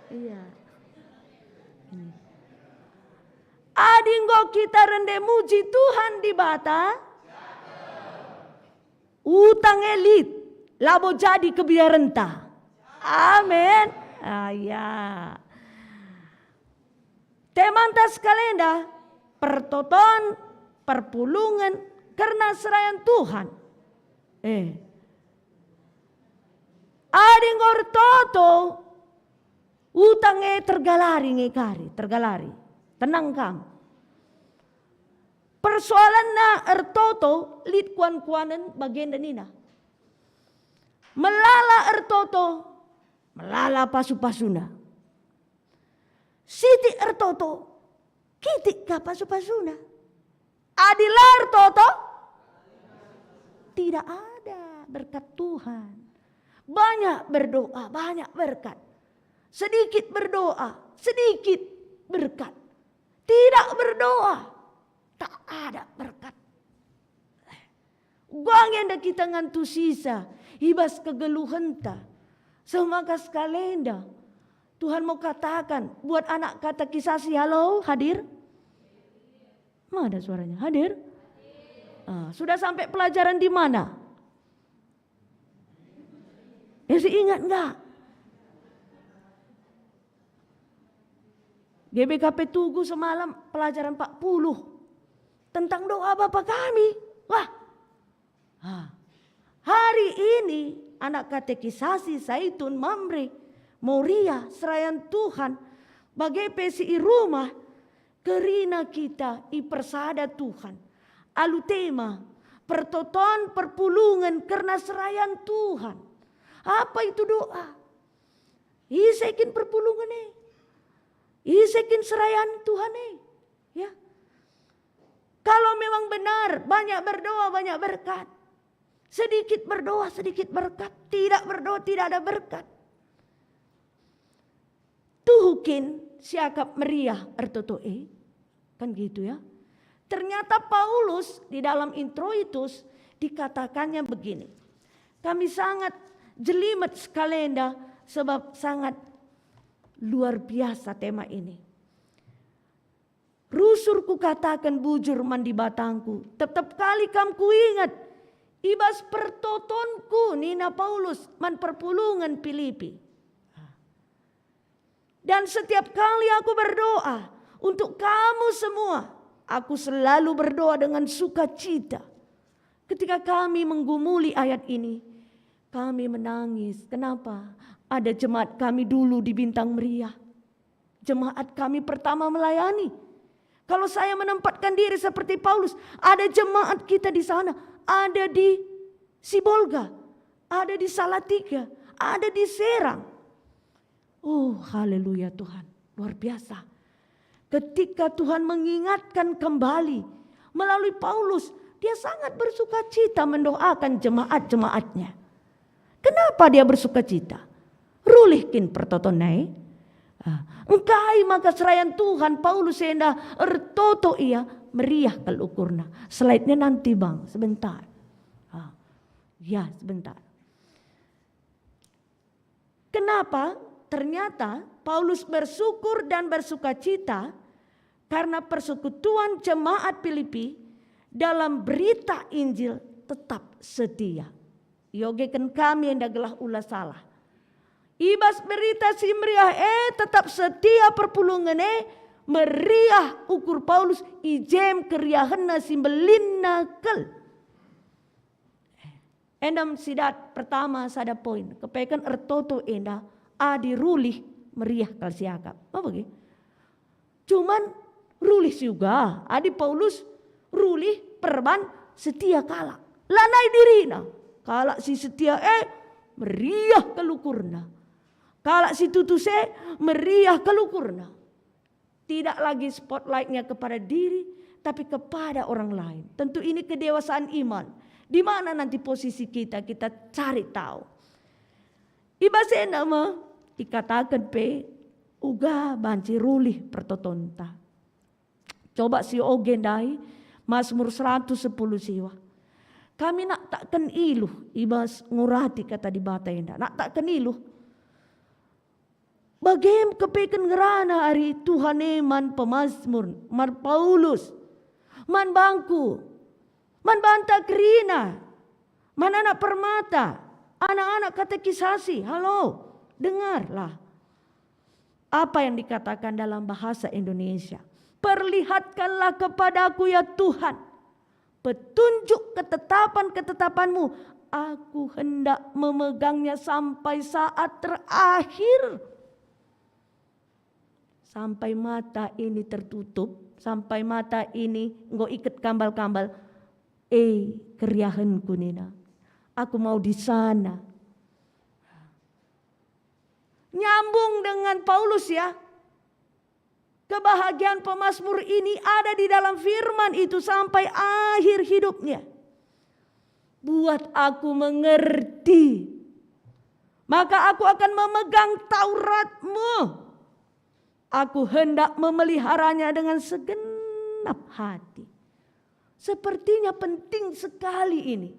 Iya. Gini. Adi enggo kita rende muji Tuhan Dibata, utang e lit, labo jadi kebiarenta. Amin. Ah, ya. Temanta sekalenda, pertoton, perpulungen, kerna serayan Tuhan. Eh. Adi enggo ertoto, utang e tergalari nge kari, tergalari. Tenang kam. Persoalanna ertoto lit kuan-kuanen bagenda nina. Melala ertoto, melala pasu-pasuna. Sitik ertoto, kitik ka pasu-pasuna. Adi la ertoto, tidak ada berkat Tuhan. Banyak berdoa, banyak berkat. Sedikit berdoa, sedikit berkat. Tidak berdoa, tak ada berkat. Uga Enda kita ngantusisa i bas kegeluhenta. Semaka sekalenda Tuhan mau katakan buat anak katekisasi, halo, hadir? Mana suaranya? Hadir? Ah, sudah sampai pelajaran di mana? Ya, si ingat enggak? G B K P Tugu semalam pelajaran empat puluh tentang doa Bapa Kami. Wah. Ha. Hari ini anak katekisasi Zaitun, Mamre, Moria, serayan Tuhan, bage pe si i rumah, kerina kita ipersada Tuhan. Alu tema, pertoton perpulungen kerna serayan Tuhan. Apa itu doa? Ise kin perpulungen e? Ise kin serayan Tuhan e? Ya. Kalau memang benar, banyak berdoa, banyak berkat. Sedikit berdoa, sedikit berkat. Tidak berdoa, tidak ada berkat. Tuhu kin siakap meriah ertoto e? Kan gitu ya. Ternyata Paulus di dalam Introitus dikatakannya begini. Kami sangat jelimet sekalenda sebab sangat luar biasa tema ini. Rusur kukataken bujur man Dibatangku, tep-tep kali kam kuinget i bas pertotonku, nina Paulus man perpulungen Pilipi. Dan setiap kali aku berdoa untuk kamu semua, aku selalu berdoa dengan sukacita. Ketika kami menggumuli ayat ini, kami menangis. Kenapa? Ada jemaat kami dulu di Bintang Meriah. Jemaat kami pertama melayani. Kalau saya menempatkan diri seperti Paulus, ada jemaat kita di sana, ada di Sibolga, ada di Salatiga, ada di Serang. Oh, haleluya Tuhan, luar biasa. Ketika Tuhan mengingatkan kembali melalui Paulus, dia sangat bersukacita mendoakan jemaat-jemaatnya. Kenapa dia bersukacita? Rulih kin pertoton nai? Ah, engkai maka serayan Tuhan Paulus enda ertoto ia meriah kal ukurna. Selaitnya nanti bang, sebentar. Ah, ya, sebentar. Kenapa? Ternyata Paulus bersyukur dan bersukacita karena persekutuan jemaat Pilipi dalam berita Injil tetap setia. Iogeken kami enda gelah ula salah. I bas berita si meriah e tetap setia perpulungen e, meriah ukur Paulus, i jem keriahenna si mbelinna kal. Enda me si dat pertama sada poin, kepeken ertoto enda adi rulih meriah kal siakap. Apa ge? Cuman rulih si uga, adi Paulus rulih perban setia kalak. Lanai dirina, kalak si setia e meriah kal ukurna. Kalak si tutus e meriah kal ukurna. Tidak lagi spotlight-nya kepada diri, tapi kepada orang lain. Tentu ini kedewasaan iman. Di mana nanti posisi kita, kita cari tahu. I bas enda me ikataken pe uga banci rulih pertotonta. Coba si oge ndai, Mazmur seratus sepuluh siwa. Kami naktakken iluh i bas ngurati kata Dibata enda. Naktakken iluh. Bage me kepeken ngerana ari Tuhan e man pemazmur, man Paulus, man bangku, man banta kerina, man anak permata, anak-anak katekisasi. Halo, dengarlah apa yang dikatakan dalam bahasa Indonesia. "Perlihatkanlah kepadaku, ya Tuhan, petunjuk ketetapan-ketetapan-Mu, aku hendak memegangnya sampai saat terakhir." Sampai mata ini tertutup, sampai mata ini enggo iket kambal-kambal, "E, keriahenku," nina. "Aku mau di sana." Nyambung dengan Paulus, ya. Kebahagiaan pemazmur ini ada di dalam firman itu sampai akhir hidupnya. "Buat aku mengerti, maka aku akan memegang Taurat-Mu. Aku hendak memeliharanya dengan segenap hati." Sepertinya penting sekali ini.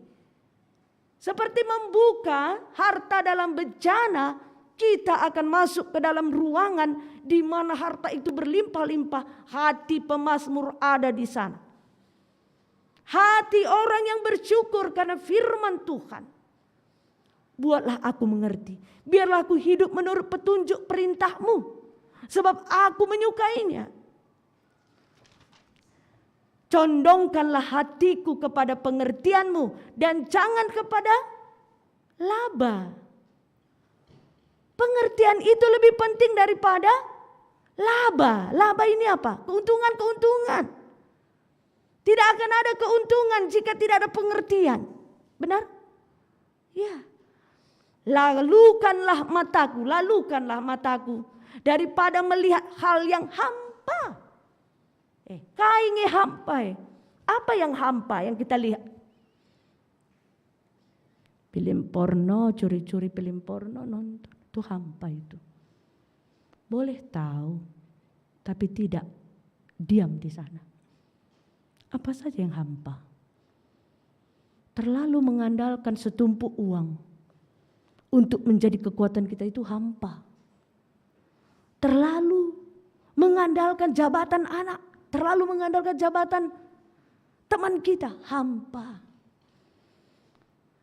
Seperti membuka harta dalam bejana, kita akan masuk ke dalam ruangan di mana harta itu berlimpah-limpah, hati pemazmur ada di sana. Hati orang yang bersyukur karena firman Tuhan. "Buatlah aku mengerti, biarlah aku hidup menurut petunjuk perintahmu, sebab aku menyukainya." Condongkanlah hatiku kepada pengertianmu dan jangan kepada laba. Pengertian itu lebih penting daripada laba. Laba ini apa? Keuntungan-keuntungan. Tidak akan ada keuntungan jika tidak ada pengertian. Benar? Ya. "Lalukanlah mataku, lalukanlah mataku daripada melihat hal yang hampa." Eh, kai nge hampa, eh? Apa yang hampa yang kita lihat? Film porno, curi-curi film porno, nonton. Itu hampa itu. Boleh tahu, tapi tidak diam di sana. Apa saja yang hampa? Terlalu mengandalkan setumpuk uang untuk menjadi kekuatan kita itu hampa. Terlalu mengandalkan jabatan anak, terlalu mengandalkan jabatan teman kita, hampa.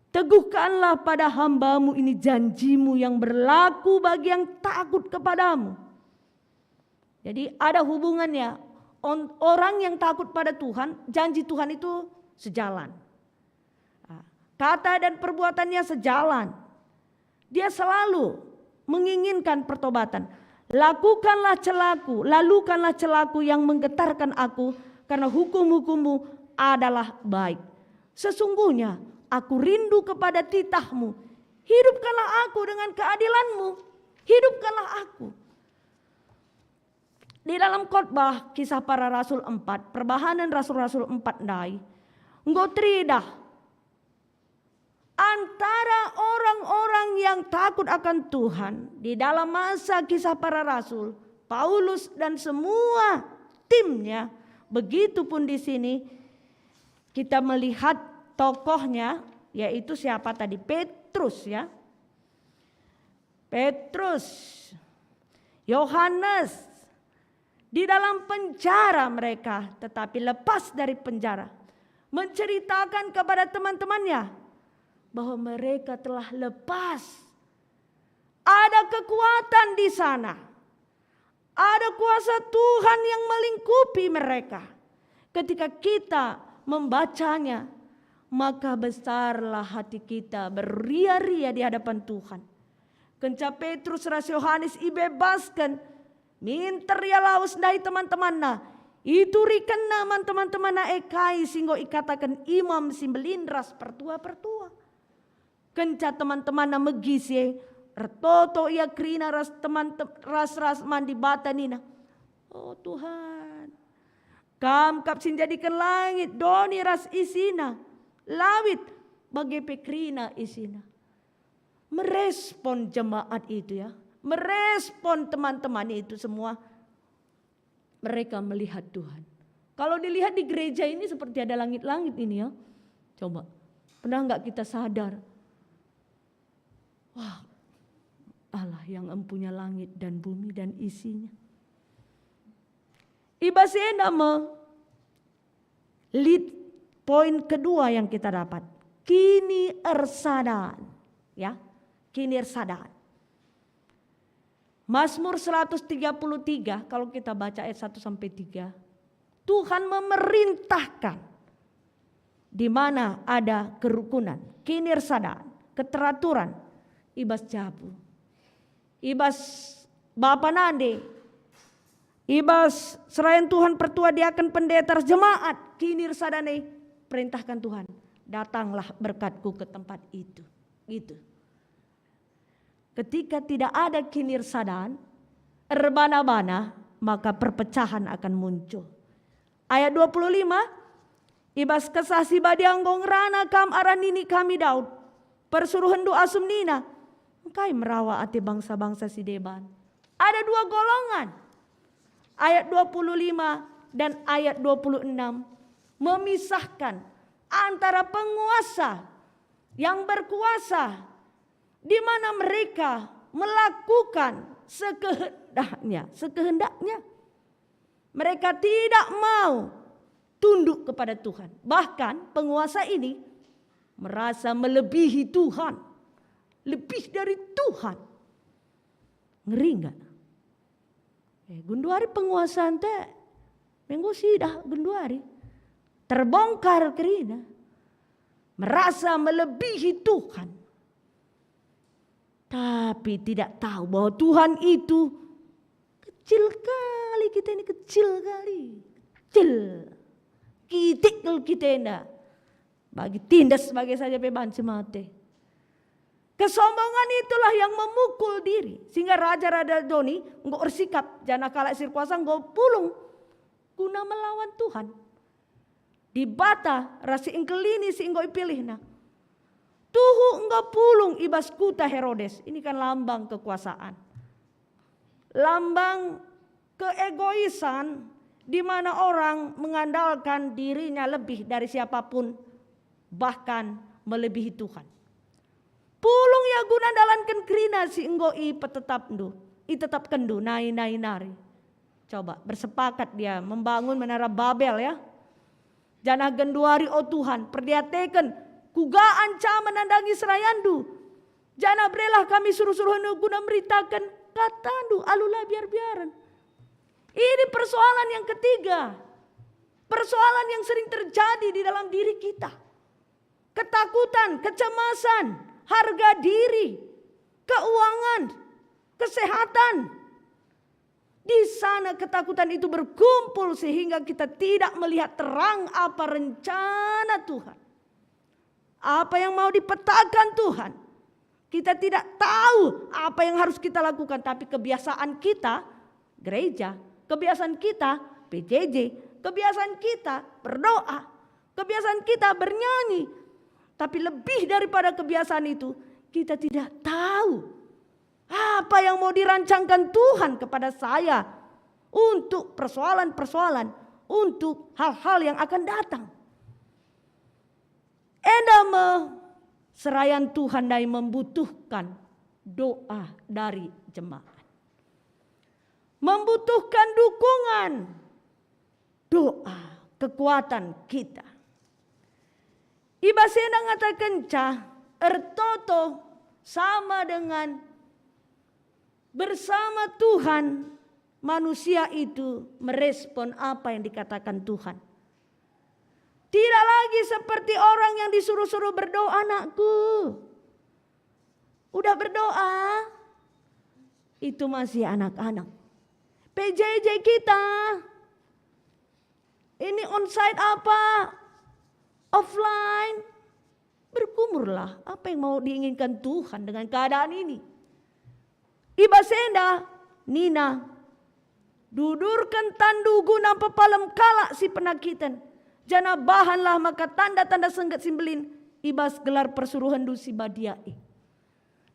Teguhkanlah pada hambamu ini janjimu yang berlaku bagi yang takut kepadamu. Jadi ada hubungannya. On-, orang yang takut pada Tuhan, janji Tuhan itu sejalan. Ah, kata dan perbuatannya sejalan. Dia selalu menginginkan pertobatan. "Lakukanlah celaku, lalukanlah celaku yang menggetarkan aku, karena hukum-hukummu adalah baik. Sesungguhnya aku rindu kepada titahmu. Hidupkanlah aku dengan keadilanmu. Hidupkanlah aku." Di dalam khotbah Kisah Para Rasul empat, perbahanen Rasul-Rasul empat ndai, enggo teridah antara orang-orang yang takut akan Tuhan di dalam masa Kisah Para Rasul, Paulus dan semua timnya. Begitupun di sini kita melihat tokohnya, yaitu siapa tadi? Petrus, ya. Petrus, Yohanes, di dalam penjara mereka, tetapi lepas dari penjara, menceritakan kepada teman-temannya bahwa mereka telah lepas. Ada kekuatan di sana. Ada kuasa Tuhan yang melingkupi mereka. Ketika kita membacanya, maka besarlah hati kita, beria-ria di hadapan Tuhan. Kenca Petrus ras Yohanes ibebasken, minter ia lawes ndahi teman-temanna. Iturikenna man teman-temanna e kai si enggo ikataken imam si mbelin ras pertua-pertua. Kenca teman-temanna megi si e, ertoto ia kerina ras teman tem-, ras-ras man Dibata nina, "O Tuhan, Kam kap si njadiken langit, doni ras isina, lawit, bage pe kerina isina." Merespon jemaat itu, ya, merespon teman-teman itu semua. Mereka melihat Tuhan. Kalau dilihat di gereja ini seperti ada langit-langit ini, ya. Coba, pernah nggak kita sadar? Wah, Allah yang empunya langit dan bumi dan isinya. I bas enda me lit poin kedua yang kita dapat. Kiniersadan. Ya, kiniersadan. Mazmur seratus tiga puluh tiga, kalau kita baca ayat satu sampai tiga, Tuhan memerintahkan di mana ada kerukunan, kiniersadan, keteraturan, i bas jabu, i bas bapa nande, i bas serayan Tuhan, pertua, diaken, pendeta, ras jemaat, kiniersadan e, perintahkan Tuhan, "Datanglah berkat-Ku ke tempat itu." Gitu. Ketika tidak ada kiniersadan, erbana-bana, maka perpecahan akan muncul. Ayat dua puluh lima, "I bas Kesah Si Badia enggo ngerana Kam arah nini kami Daud. PersuruhenNdu asum nina, 'Engkai merawa ate bangsa-bangsa si deban?'" Ada dua golongan. Ayat dua puluh lima dan ayat dua puluh enam memisahkan antara penguasa yang berkuasa, di mana mereka melakukan sekehendaknya, sekehendaknya. Mereka tidak mau tunduk kepada Tuhan. Bahkan penguasa ini merasa melebihi Tuhan, lebih dari Tuhan. Ngeri nggak? Eh, genduari penguasa ente, menggo sidah genduari. Terbongkar kerina. Merasa melebihi Tuhan. Tapi tidak tahu bahwa Tuhan itu kecil kali, kita ini kecil kali. Kecil. Kitik kal kita enda. Bagi tindas sebagai saja pe banci mate. Kesombongan itulah yang memukul diri, sehingga raja-raja doni enggo ersikap, janah kalak si erkuasa enggo pulung guna melawan Tuhan. Dibata ras si engkelini si enggo ipilihna. Tuhu enggo pulung i bas kuta Herodes. Ini kan lambang kekuasaan. Lambang keegoisan di mana orang mengandalkan dirinya lebih dari siapapun, bahkan melebihi Tuhan. Pulung ia guna ndalanken kerina si enggo ipetetapndu, itetapkenndu nai-nai nari. Coba, bersepakat dia membangun Menara Babel, ya. Janah genduari, o Tuhan, perdiateken kuga ancaman nandangi serayandu. Janah berelah kami suruh-suruhendu guna meritaken katandu alu la biar-biaren. Ini persoalan yang ketiga. Persoalan yang sering terjadi di dalam diri kita. Ketakutan, kecemasan, harga diri, keuangan, kesehatan. Di sana ketakutan itu berkumpul sehingga kita tidak melihat terang apa rencana Tuhan. Apa yang mau dipetakan Tuhan. Kita tidak tahu apa yang harus kita lakukan, tapi kebiasaan kita gereja, kebiasaan kita P J J, kebiasaan kita berdoa, kebiasaan kita bernyanyi. Tapi lebih daripada kebiasaan itu, kita tidak tahu apa yang mau dirancangkan Tuhan kepada saya untuk persoalan-persoalan, untuk hal-hal yang akan datang. Enda me serayan Tuhan ndai membutuhkan doa dari jemaat. Membutuhkan dukungan doa, kekuatan kita. I bas enda ngatakenca ertoto sama dengan bersama Tuhan, manusia itu merespon apa yang dikatakan Tuhan. Tidak lagi seperti orang yang disuruh-suruh berdoa, "Anakku, udah berdoa?" Itu masih anak-anak. P J J kita, ini onsite apa? Offline? Bergumurlah, apa yang mau diinginkan Tuhan dengan keadaan ini? I bas enda nina, "Dudurken tandu guna mpepalem kalak si penakiten, janah bahanlah maka tanda-tanda sengget si mbelin i bas gelar persuruhenndu si badia e."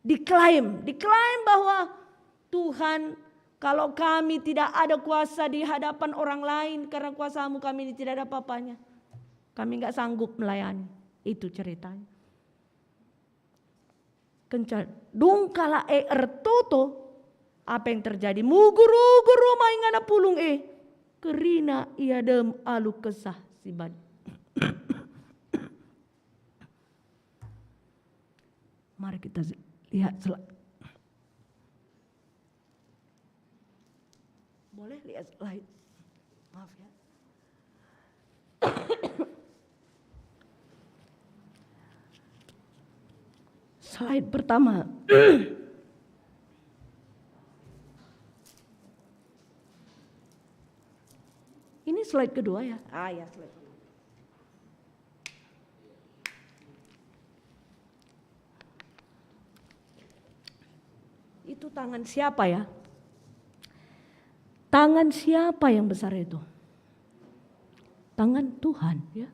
Diklaim, diklaim bahwa, "Tuhan, kalau kami tidak ada kuasa di hadapan orang lain, karena kuasamu kami ini tidak ada apa-apanya. Kami nggak sanggup melayani." Itu ceritanya. Kenca dung kalak e ertoto, apa yang terjadi? Mugur-ugur rumah ingana pulung e, kerina ia dem alu kesah si badia. Mari kita lihat sel-, boleh lihat slide? Maaf ya. Slide pertama. Ini slide kedua ya? Ah ya, slide kedua. Itu tangan siapa ya? Tangan siapa yang besar itu? Tangan Tuhan, ya.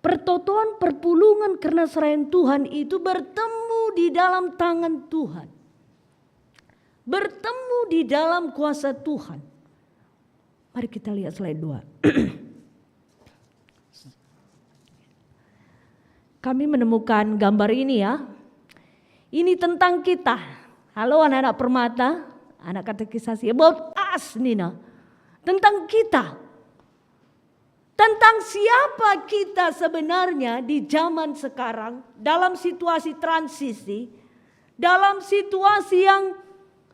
Pertoton, perpulungen kerna serayan Tuhan itu bertemu di dalam tangan Tuhan. Bertemu di dalam kuasa Tuhan. Mari kita lihat slide dua. Kami menemukan gambar ini, ya. Ini tentang kita. Halo anak-anak Permata, anak katekisasi, about us, nina. Tentang kita. Tentang siapa kita sebenarnya di zaman sekarang, dalam situasi transisi, dalam situasi yang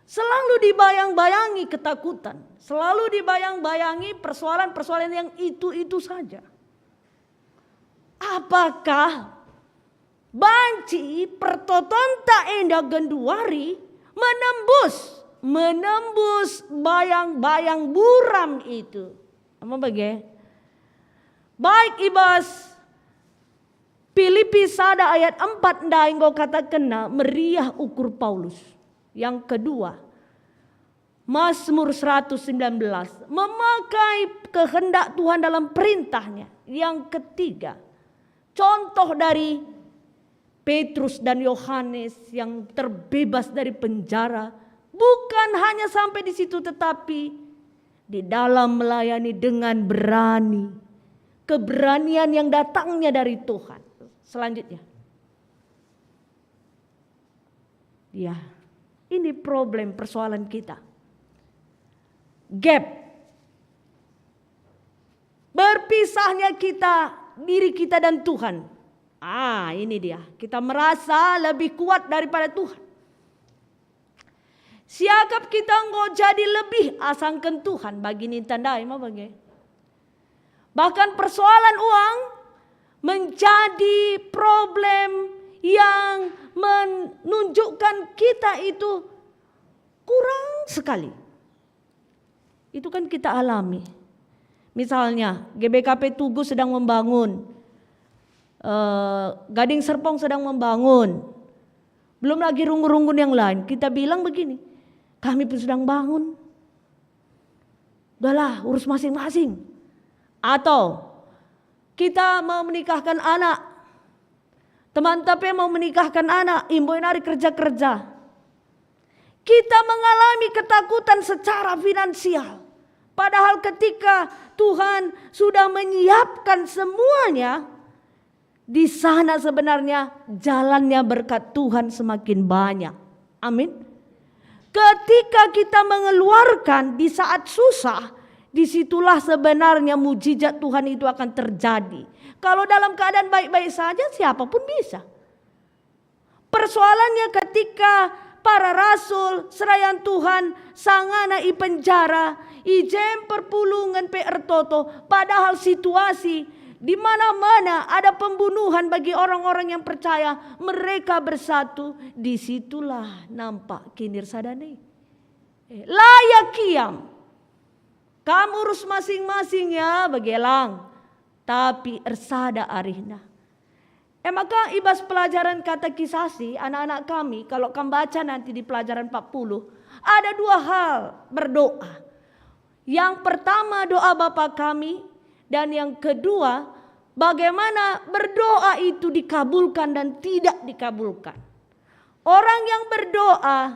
selalu dibayang-bayangi ketakutan, selalu dibayang-bayangi persoalan-persoalan yang itu-itu saja. Apakah banci pertotonta enda genduari menembus, menembus bayang-bayang buram itu? Apa bage? Baik i bas Pilipi sada ayat empat ndai enggo katakenna meriah ukur Paulus. Yang kedua, Mazmur seratus sembilan belas memakai kehendak Tuhan dalam perintahnya. Yang ketiga, contoh dari Petrus dan Yohanes yang terbebas dari penjara, bukan hanya sampai di situ, tetapi di dalam melayani dengan berani, keberanian yang datangnya dari Tuhan. Selanjutnya. Ya, ini problem persoalan kita. Gap. Berpisahnya kita, diri kita dan Tuhan. Ah, ini dia. Kita merasa lebih kuat daripada Tuhan. Siakap kita enggo jadi lebih asangken Tuhan bagi ninta ndai, ma bage. Bahkan persoalan uang menjadi problem yang menunjukkan kita itu kurang sekali. Itu kan kita alami. Misalnya, G B K P Tugu sedang membangun, eh, Gading Serpong sedang membangun, belum lagi runggun-runggun yang lain. Kita bilang begini, "Kami pun sedang bangun. Udahlah, urus masing-masing." Atau kita mau menikahkan anak, temanta pe mau menikahkan anak, imboi nari kerja-kerja. Kita mengalami ketakutan secara finansial. Padahal ketika Tuhan sudah menyiapkan semuanya, di sana sebenarnya jalannya berkat Tuhan semakin banyak. Amin. Ketika kita mengeluarkan di saat susah, disitulah sebenarnya mujizat Tuhan itu akan terjadi. Kalau dalam keadaan baik-baik saja, siapapun bisa. Persoalannya ketika para rasul, serayan Tuhan, sangana i penjara, i jem perpulungen pe ertoto, padahal situasi di mana-mana ada pembunuhan bagi orang-orang yang percaya, mereka bersatu, di situlah nampak kinirsadana. Eh, la ia kiam. Kam urus masing-masing ya, bage lang. Tapi ersada arihna. E maka i bas pelajaran katekisasi anak-anak kami, kalau kam baca nanti di pelajaran empat puluh, ada dua hal berdoa. Yang pertama doa Bapa Kami, dan yang kedua bagaimana berdoa itu dikabulkan dan tidak dikabulkan. Orang yang berdoa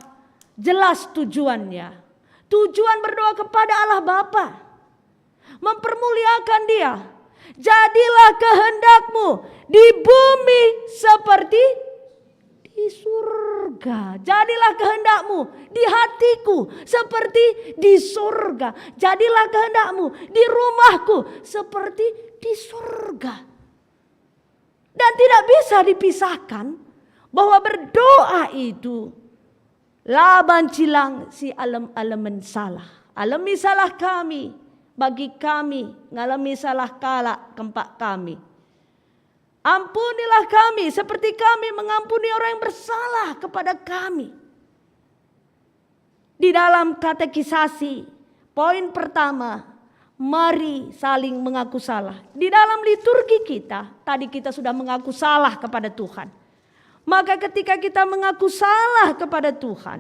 jelas tujuannya. Tujuan berdoa kepada Allah Bapa. Mempermuliakan Dia. "Jadilah kehendakmu di bumi seperti di surga. Jadilah kehendakmu di hatiku seperti di surga. Jadilah kehendakmu di rumahku seperti di surga." Dan tidak bisa dipisahkan bahwa berdoa itu la banci lang si alem-alemen salah. Alemi salah kami, bagi kami ngalemi salah kalak kempak kami. Ampunilah kami seperti kami mengampuni orang yang bersalah kepada kami. Di dalam katekisasi, poin pertama, mari saling mengaku salah. Di dalam liturgi kita, tadi kita sudah mengaku salah kepada Tuhan. Maka ketika kita mengaku salah kepada Tuhan,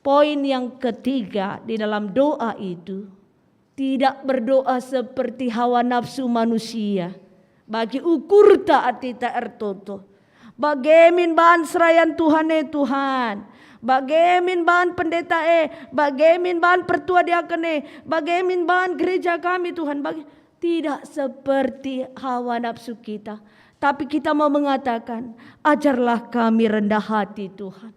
poin yang ketiga di dalam doa itu, tidak berdoa seperti hawa nafsu manusia, bagi ukurta atita ertoto. Bage min ban serayan Tuhan e, Tuhan. Bage min ban pendeta e, bage min ban pertua diaken e, bage min ban gereja kami, Tuhan. Bage, tidak seperti hawa nafsu kita, Tapi kita mau mengatakan, "Ajarlah kami rendah hati, Tuhan.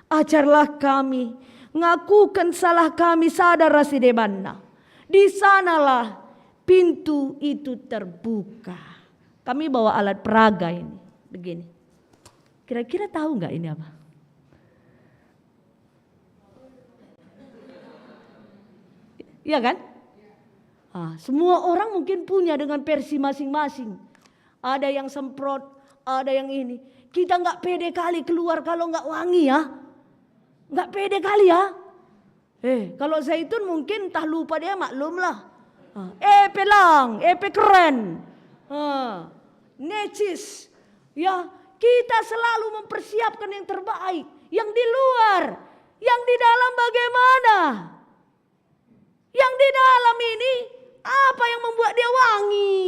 Ajarlah kami ngakuken salah kami sada ras si debanna." Di sanalah pintu itu terbuka. Kami bawa alat peraga ini, begini. Kira-kira tahu nggak ini apa? Iya kan? Ah, semua orang mungkin punya dengan versi masing-masing. Ada yang semprot, ada yang ini. Kita nggak pede kali keluar kalau nggak wangi, ya. Nggak pede kali, ya. Eh, kalau zaitun mungkin entah lupa dia, maklumlah. Ah, eh, pe lang, eh, pe keren. Ah, necis. Ya, kita selalu mempersiapkan yang terbaik. Yang di luar, yang di dalam bagaimana? Yang di dalam ini, apa yang membuat dia wangi?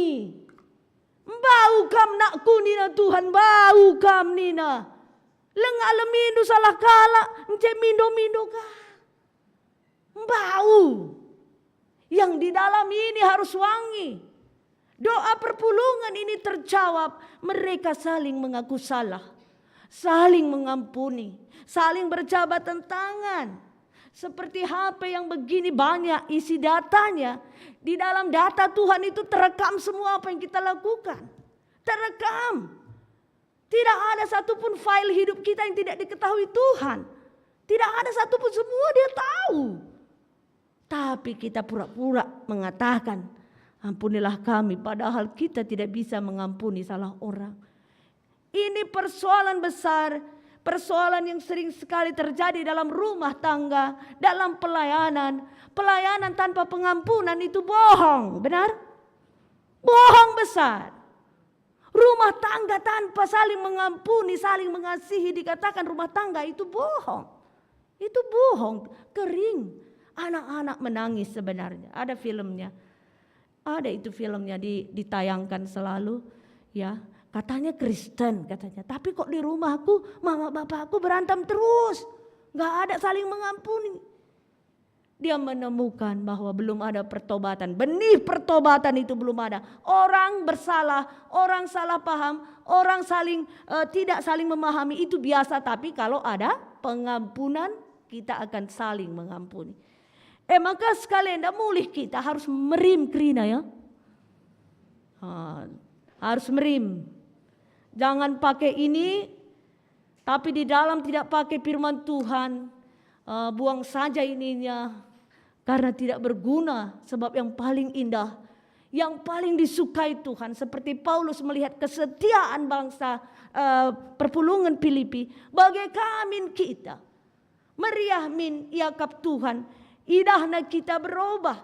"Mbau kam, nakku," nina Tuhan, "mbau kam," nina. "Langa lemindu salah kalak, ence mindo-mindo ka." Mbau. Yang di dalam ini harus wangi. Doa perpulungen ini terjawab, mereka saling mengaku salah, saling mengampuni, saling berjabatan tangan. Seperti H P yang begini banyak isi datanya, di dalam data Tuhan itu terekam semua apa yang kita lakukan. Terekam. Tidak ada satupun file hidup kita yang tidak diketahui Tuhan. Tidak ada satupun, semua Dia tahu. Tapi kita pura-pura mengatakan, "Ampunilah kami," padahal kita tidak bisa mengampuni salah orang. Ini persoalan besar, persoalan yang sering sekali terjadi dalam rumah tangga, dalam pelayanan. Pelayanan tanpa pengampunan itu bohong, benar? Bohong besar. Rumah tangga tanpa saling mengampuni, saling mengasihi, dikatakan rumah tangga itu bohong. Itu bohong, kering. Anak-anak menangis sebenarnya. Ada filmnya. Ada itu filmnya di-, ditayangkan selalu, ya. Katanya Kristen, katanya. "Tapi kok di rumahku, mama bapakku berantem terus. Nggak ada saling mengampuni." Dia menemukan bahwa belum ada pertobatan. Benih pertobatan itu belum ada. Orang bersalah, orang salah paham, orang saling, eh, tidak saling memahami, itu biasa. Tapi kalau ada pengampunan, kita akan saling mengampuni. Eh, maka sekali enda mulih kita harus merim kerina, ya. Ha, harus merim. Jangan pakai ini, tapi di dalam tidak pakai firman Tuhan, eh, buang saja ininya, karena tidak berguna. Sebab yang paling indah, yang paling disukai Tuhan, seperti Paulus melihat kesetiaan bangsa, eh, perpulungen Filipi, bage ka min kita. Meriah min iakap Tuhan, idahna kita berobah,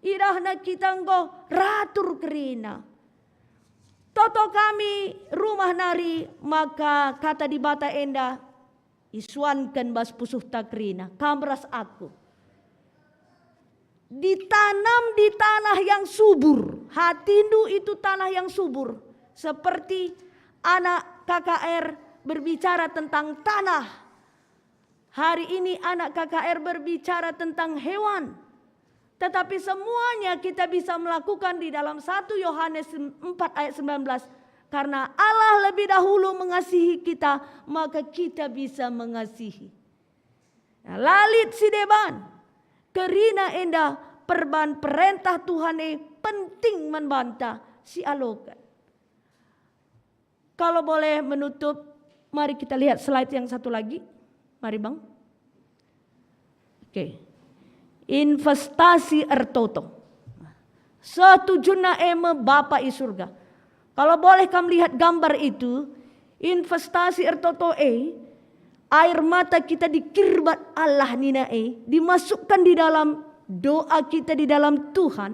idahna kita enggo ratur kerina. Toto kami rumah nari, maka kata Dibata enda isuanken bas pusuhta kerina, kam ras aku. Ditanam di tanah yang subur. Hatindu itu tanah yang subur. Seperti anak K K R berbicara tentang tanah. Hari ini anak K K R berbicara tentang hewan. Tetapi semuanya kita bisa melakukan di dalam satu Yohanes empat ayat sembilan belas. Karena Allah lebih dahulu mengasihi kita, maka kita bisa mengasihi. Nah, la lit si deban, kerina enda perban perentah Tuhan e penting man banta sialoken. Kalau boleh menutup, mari kita lihat slide yang satu lagi. Mari, Bang. Oke. Investasi ertoto. Setujuna e me Bapa i surga. Kalau boleh kam lihat gambar itu, investasi ertoto e, air mata kita dikirbat Allah nina e, dimasukkan di dalam doa kita di dalam Tuhan,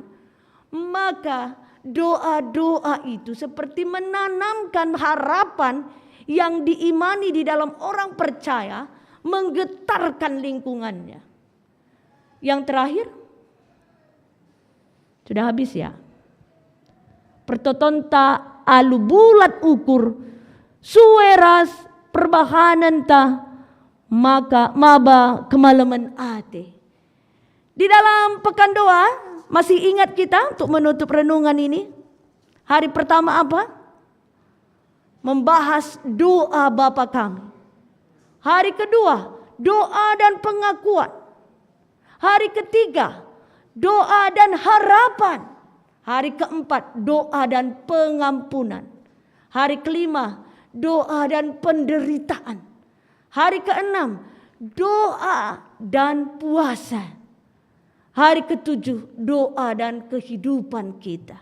maka doa-doa itu seperti menanamkan harapan yang diimani di dalam orang percaya, menggetarkan lingkungannya. Yang terakhir, sudah habis, ya? Pertotonta alu bulat ukur, sue ras perbahanenta maka maba kemalemen ate. Di dalam pekan doa, masih ingat kita untuk menutup renungan ini? Hari pertama apa? membahas doa Bapa Kami. Hari kedua, doa dan pengakuan. Hari ketiga, doa dan harapan. Hari keempat, doa dan pengampunan. Hari kelima, doa dan penderitaan. Hari keenam, doa dan puasa. Hari ketujuh, doa dan kehidupan kita.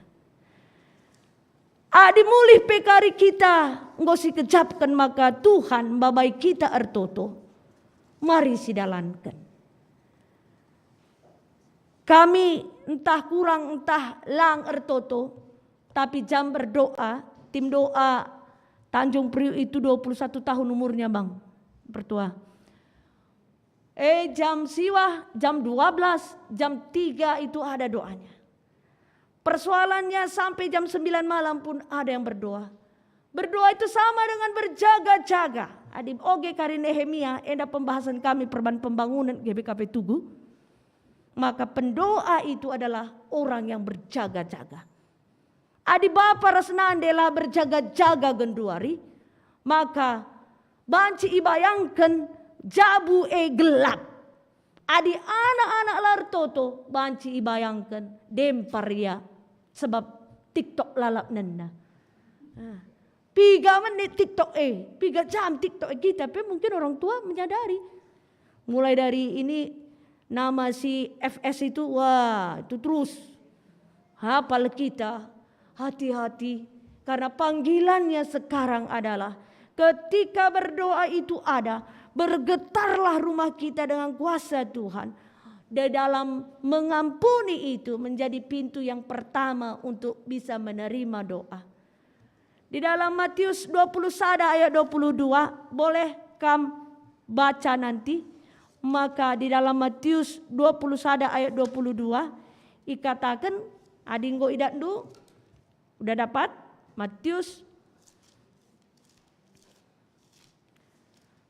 Adi mulih pe kari kita enggo sikejapken maka Tuhan mbabai kita ertoto, mari sidalanken. Kami ntah kurang ntah lang ertoto, tapi jam berdoa, tim doa Tanjung Priuk itu dua puluh satu tahun umurnya, Bang, pertua. Eh, jam siwah, jam dua belas, jam tiga itu ada doanya. Persoalannya sampai jam sembilan malam pun ada yang berdoa. Berdoa itu sama dengan berjaga-jaga. Adi oge kari Nehemia, enda pembahasan kami perban pembangunan G B K P Tugu. Maka pendoa itu adalah orang yang berjaga-jaga. Adi bapa ras nande la berjaga-jaga genduari, maka banci ibayangken jabu e gelap. Adi anak-anak la ertoto, banci ibayangken dempar ia, sebab TikTok lalap nena. Ah. Piga menit TikTok e, piga jam TikTok e, kita pe mungkin orang tua menyadari. Mulai dari ini nama si F S itu, wah, itu terus hafal kita. Hati-hati, karena panggilannya sekarang adalah ketika berdoa itu ada, bergetarlah rumah kita dengan kuasa Tuhan. Di dalam mengampuni itu menjadi pintu yang pertama untuk bisa menerima doa. Di dalam Matius dua puluh sada ayat dua puluh dua, boleh kam baca nanti. Maka di dalam Matius dua puluh sada ayat dua puluh dua ikataken, adi enggo idatndu, udah dapat? Matius,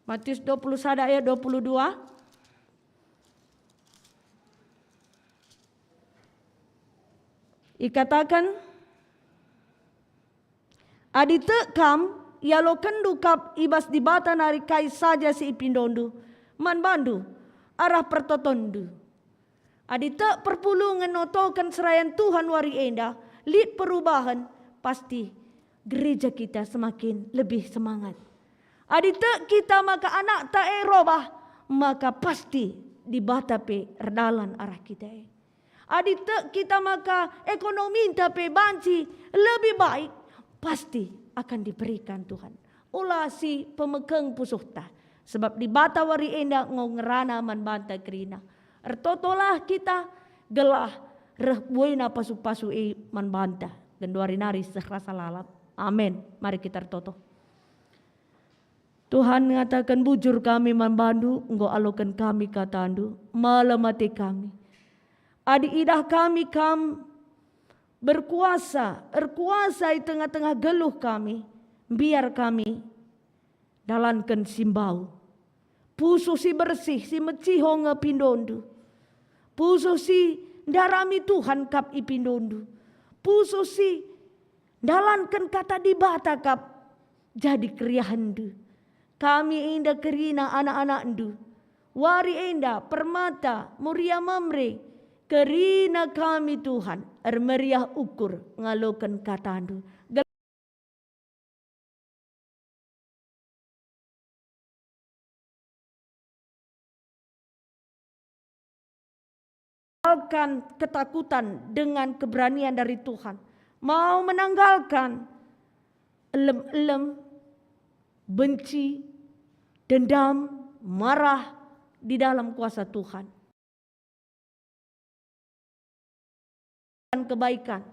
Matius dua puluh sada ayat dua puluh dua. Ikataken, "Adi tek kam, ialokenndu kap i bas Dibata nari kai saja si ipindondu man bandu arah pertotonndu." Adi tek perpulungen notoken serayan Tuhan wari enda, lit perubahen, pasti gereja kita semakin lebih semangat. Adi tek kita maka anakta e robah, maka pasti Dibata pe erdalan arah kita e. Adi tek kita maka ekonominta pe banci lebih baik, pasti akan diberikan Tuhan. Ola si pemekeng pusuhta, sebab Dibata wari enda enggo ngerana man banta kerina. Ertotolah kita, gelah reh buena pasu-pasu e man banta, genduari nari seh rasa lalap. Amin. Mari kita ertoto. Tuhan ngataken, "Bujur kami man bandu, enggo aloken kami katandu, malem ate kami. Adi idah kami kam berkuasa, erkuasa i tengah-tengah geluh kami, mbiar kami dalanken si mbau. Pusuh si bersih, si meciho nge pindondu. Pusuh si ndarami Tuhan kap ipindondu. Pusuh si ndalanken kata Dibata kap jadi keriahenndu. Kami enda kerina anak-anakndu. Wari enda Permata, Moria Mamre, kerina kami Tuhan, ermeriah ukur ngaloken katandu." Menanggalkan ketakutan dengan keberanian dari Tuhan. Mau menanggalkan elem-elem, benci, dendam, marah di dalam kuasa Tuhan. Kebaikan.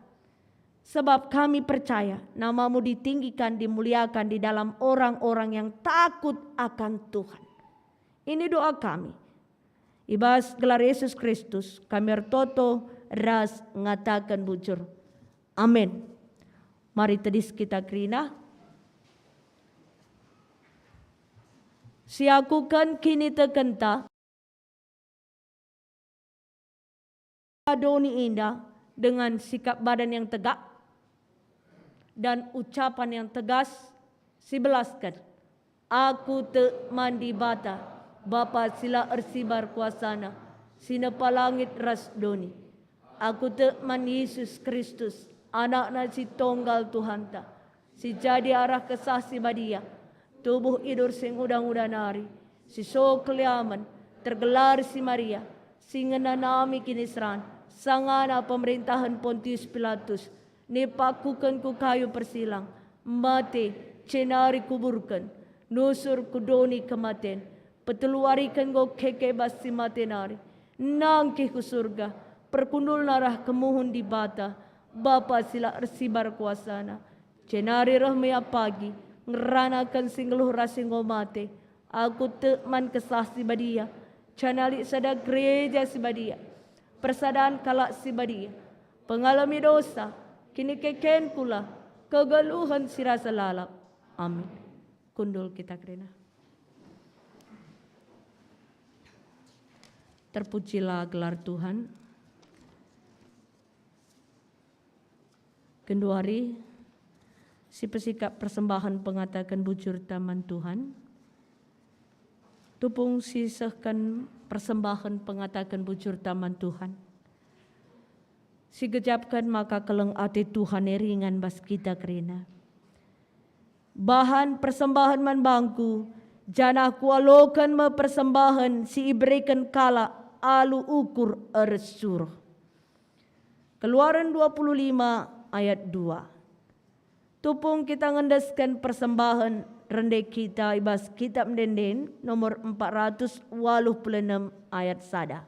Sebab kami percaya namamu ditinggikan, dimuliakan di dalam orang-orang yang takut akan Tuhan. Ini doa kami. I bas gelar Yesus Kristus kami ertoto ras ngataken bujur. Amin. Mari tedis kita kerina. Siakuken kinitekenta doni enda dengan sikap badan yang tegak dan ucapan yang tegas, Sibelasken. Aku tek man Dibata, Bapa si la ersibar kuasaNa, si nepa langit ras doni. Aku tek man Yesus Kristus, AnakNa si Tonggal Tuhanta, si jadi arah Kesah Si Badia, tubuh idur si nguda-nguda nari, si so keliamen, tergelar si Maria, si ngenanami kiniseran, sangana pemerintahen Pontius Pilatus, nipakuken ku kayu persilang, mate, jenari kuburken, nusur ku doni kematen, peteluwariken enggo keke bas si mate nari, nangkih ku Surga, perkundulna arah kemuhen Dibata, Bapa si la ersibar kuasaNa. Jenari reh me ia pagi, ngeranaken si nggeluh ras si enggo mate. Aku tek man Kesah Si Badia, janah lit sada Gereja Si Badia, persadan kalak si badia, pengalemi dosa, kinikeken kula, kegeluhen si rasa lalap. Amin. Kundul kita kerina. Terpujilah gelar Tuhan. Genduari, si pesikap persembahen pengataken bujurta man Tuhan. Tupung si sehken persembahen pengataken bujurta man Tuhan. Si gejapken maka keleng ate Tuhan e ringan bas kita kerina. Bahan persembahen man bangku, janah kualoken me persembahen si ibereken kalak alu ukur ersuruh. Keluaran dua puluh lima ayat dua. Tupung kita ngendesken persembahen, rende kita i bas Kitab Ende-enden nomor empat ratus waluh puluh enem ayat sada.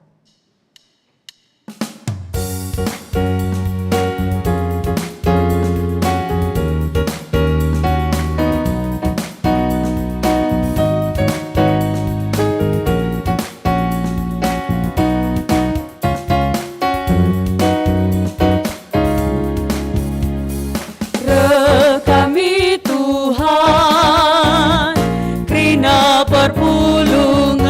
Reh kami, Tuhan, kerina perpulungen.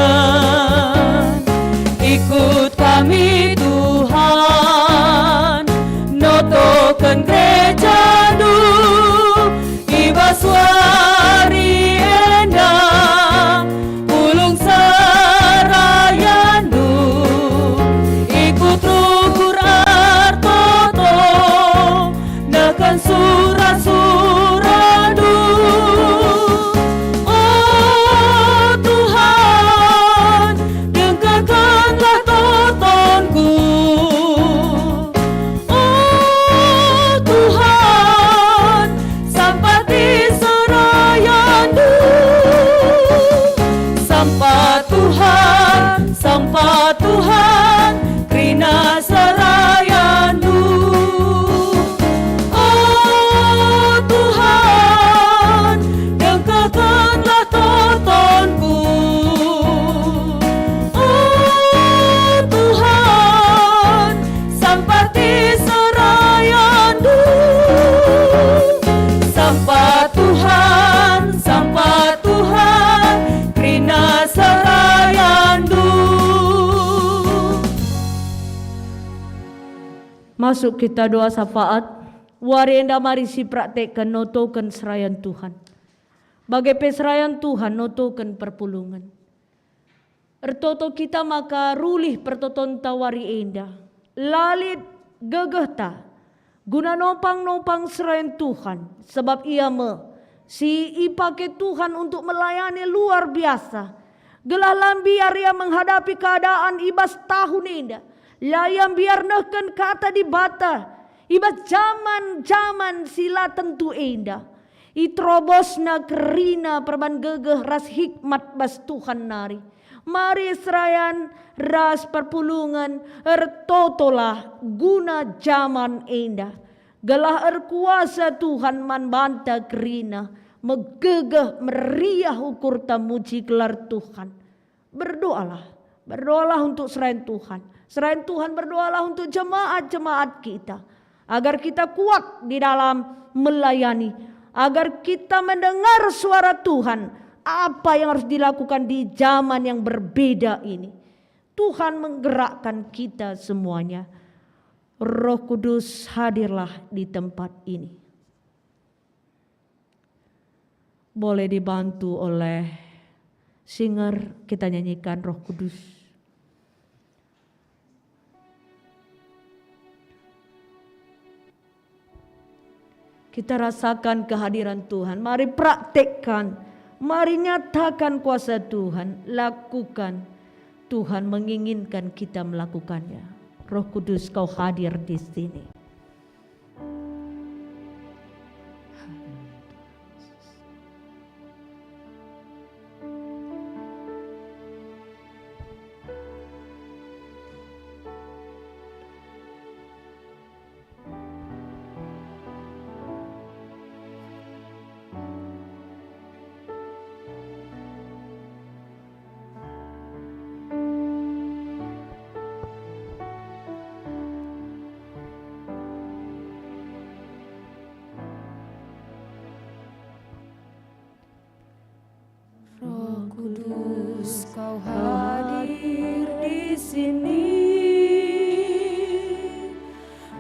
Ikut kami, Tuhan, notoken gerejaNdu. I bas wari enda, pulung serayandu, ikut rukur ertoto, nehken sura-surandu. O Tuhan, dengkekenlah totonku. O Tuhan, sampati serayandu. Sampat Tuhan, sampat Tuhan, kerina serayandu. O Tuhan, dengkekenlah totonku. O Tuhan, sampati serayandu. Sampat Tuhan, sampat Tuhan, kerina serayandu. Masuk kita doa syafaat. Wari enda mari sipraktekken notoken serayan Tuhan. Bage pe serayan Tuhan notoken perpulungen. Ertoto kita maka rulih pertotonta wari enda. La lit gegehta guna nompang-nompang serayan Tuhan, sabap Ia me si ipake Tuhan untuk melayani luar biasa. Gelah la mbiar Ia menghadapi keadaan i bas tahun enda. La Ia mbiar nehken Kata Dibata i bas jaman-jaman si la tentu enda. Iterobosna kerina perban gegeh ras hikmat bas Tuhan nari. Mari serayan ras perpulungen ertotolah guna jaman enda. Gelah erkuasa Tuhan man banta kerina, megegeh meriah ukurta muji gelar Tuhan. Berdoalah, berdoalah untuk serayan Tuhan. Serayan Tuhan, berdoalah untuk jemaat-jemaat kita, agar kita kuat di dalam melayani, agar kita mendengar suara Tuhan, apa yang harus dilakukan di zaman yang berbeda ini. Tuhan menggerakkan kita semuanya. Roh Kudus, hadirlah di tempat ini. Boleh dibantu oleh singer, kita nyanyikan Roh Kudus. Kita rasakan kehadiran Tuhan. Mari praktekkan, mari nyatakan kuasa Tuhan, lakukan. Tuhan menginginkan kita melakukannya. Roh Kudus, Kau hadir di sini. Roh Kudus, Kau hadir di sini.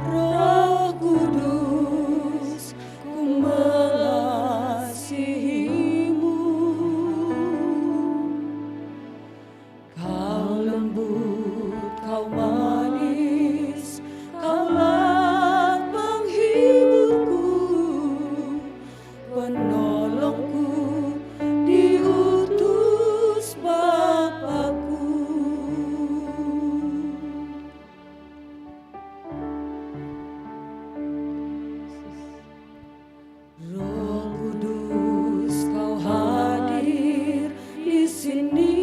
Roh Kudus, ku mengasihimu. Kau lembut, Kau manis, Kaulah penghiburku, penolongku, diutus Bapakku. Roh Kudus, Kau hadir di sini.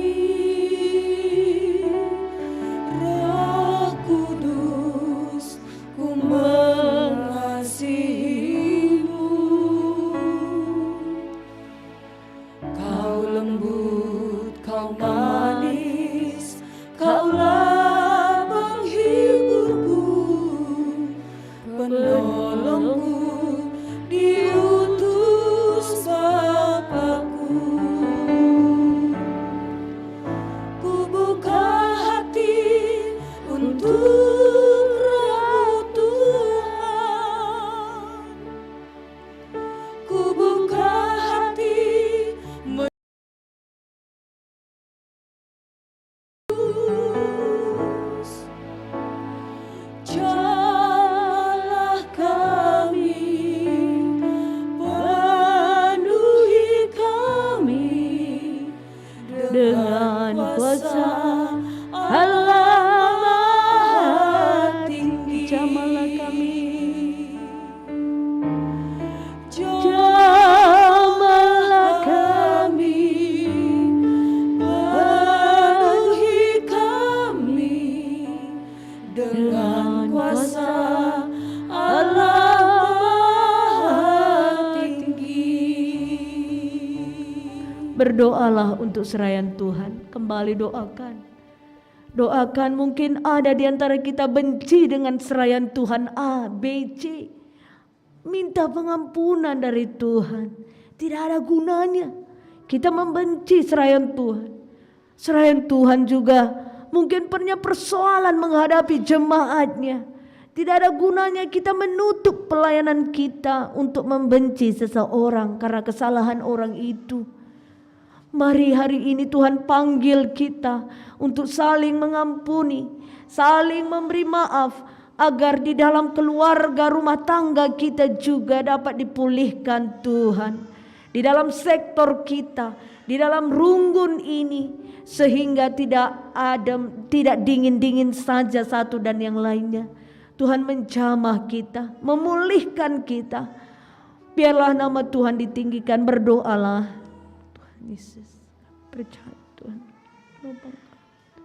Roh Kudus, ku mengasihimu. Kau lembut, Kau manis, Kaulah penghiburku, penolongku, diutus Bapakku. Kubuka hati untuk Roh-Mu, Tuhan. Kubuka hati. Jamahlah kami, penuhi kami dengan kuasa Allah Mahatinggi. Jamahlah kami. Jamahlah kami, penuhi kami dengan kuasa Allah Mahatinggi. Berdoalah untuk seraian Tuhan. Kembali doakan. Doakan, mungkin ada di antara kita benci dengan seraian Tuhan A, B, C. Minta pengampunan dari Tuhan. Tidak ada gunanya kita membenci seraian Tuhan. Seraian Tuhan juga mungkin punya persoalan menghadapi jemaatnya. Tidak ada gunanya kita menutup pelayanan kita untuk membenci seseorang karena kesalahan orang itu. Mari hari ini Tuhan panggil kita untuk saling mengampuni, saling memberi maaf, agar di dalam keluarga rumah tangga kita juga dapat dipulihkan Tuhan. Di dalam sektor kita, di dalam runggun ini, sehingga tidak adem, tidak dingin-dingin saja satu dan yang lainnya. Tuhan menjamah kita, memulihkan kita. Biarlah nama Tuhan ditinggikan, berdoalah. Tuhan Yesus, percaya Tuhan. Lubang Tuhan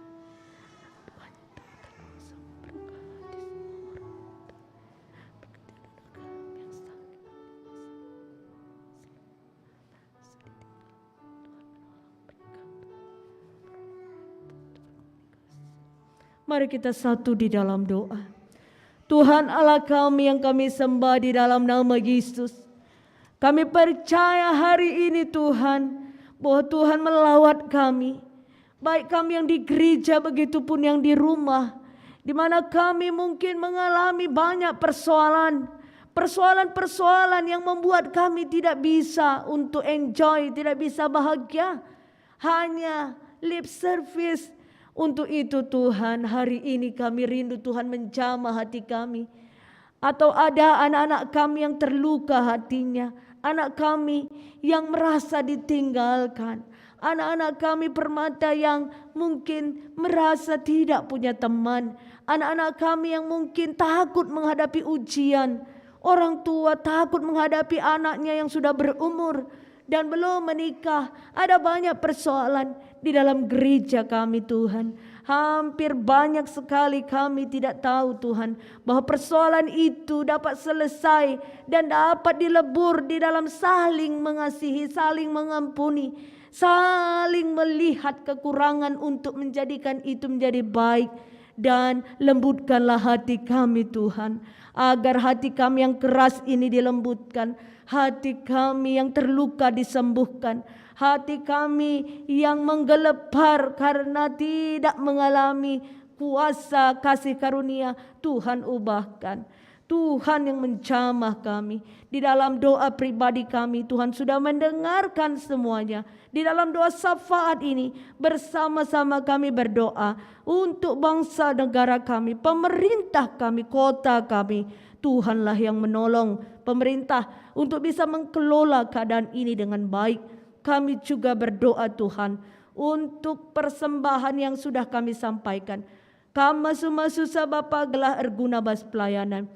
itu terkuasa berkah di semua orang. Berkati anak-anak yang sakit. Mari kita satu di dalam doa. Tuhan Allah kami yang kami sembah di dalam nama Yesus. Kami percaya hari ini Tuhan, bahwa Tuhan melawat kami. Baik kami yang di gereja, begitu pun yang di rumah, di mana kami mungkin mengalami banyak persoalan, Persoalan-persoalan yang membuat kami tidak bisa untuk enjoy, tidak bisa bahagia, hanya lip service. Untuk itu, Tuhan, hari ini kami rindu Tuhan menjamah hati kami. Atau ada anak-anak kami yang terluka hatinya, anak kami yang merasa ditinggalkan, anak-anak kami permata yang mungkin merasa tidak punya teman, anak-anak kami yang mungkin takut menghadapi ujian, orang tua takut menghadapi anaknya yang sudah berumur dan belum menikah. Ada banyak persoalan di dalam gereja kami, Tuhan. Hampir banyak sekali kami tidak tahu, Tuhan, bahwa persoalan itu dapat selesai dan dapat dilebur di dalam saling mengasihi, saling mengampuni, saling melihat kekurangan untuk menjadikan itu menjadi baik. Dan lembutkanlah hati kami, Tuhan, agar hati kami yang keras ini dilembutkan, hati kami yang terluka disembuhkan, hati kami yang menggelepar karena tidak mengalami kuasa kasih karunia Tuhan ubahkan. Tuhan yang menjamah kami. Di dalam doa pribadi kami, Tuhan sudah mendengarkan semuanya. Di dalam doa syafaat ini, bersama-sama kami berdoa untuk bangsa negara kami, pemerintah kami, kota kami. Tuhanlah yang menolong pemerintah untuk bisa mengelola keadaan ini dengan baik. Kami juga berdoa, Tuhan, untuk persembahan yang sudah kami sampaikan. Kam masu-masu sa Bapa gelah erguna bas pelayanan.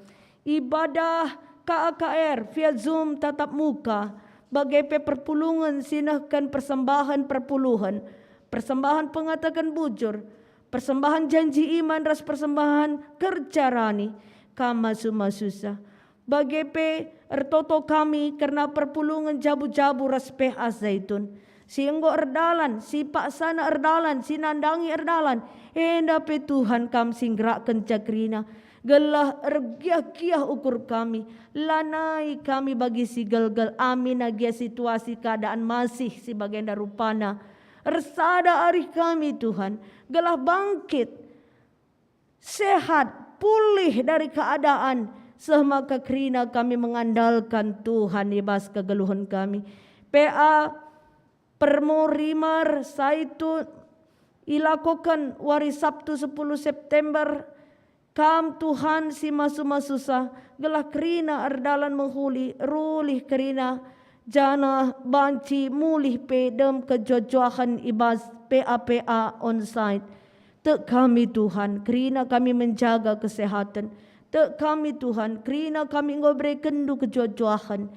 Ibadah K A K R via Zoom tatap muka, bage pe perpulungen si nehken persembahen perpuluhen, persembahen pengataken bujur, persembahen janji iman ras persembahen kerja rani, kam masu-masu sa. Bage pe ertoto kami kerna perpulungen jabu-jabu ras P A Zaitun, si enggo erdalan, si paksana erdalan, si nandangi erdalan, enda pe Tuhan Kam si nggerakkenca kerina, gelah ergiah-giah ukur kami, lanai kami bagi si gelgel, amin agia situasi keadaan masih si bagenda rupana. Ersada arih kami, Tuhan, gelah bangkit, sehat, pulih dari keadaan, seh maka kerina kami mengandalkan Tuhan i bas kegeluhen kami. P A Permurimar Zaitun ilakoken wari Sabtu sepuluh September. Kam Tuhan si masu-masusa, gelah kerina erdalan mehuli, rulih kerina, janah banci mulih pe dem kejuah-juahen i bas P A P A onsite. Tek kami, Tuhan, kerina kami menjaga kesehatan. Tek kami, Tuhan, kerina kami enggo berekenndu kejuah-juahen.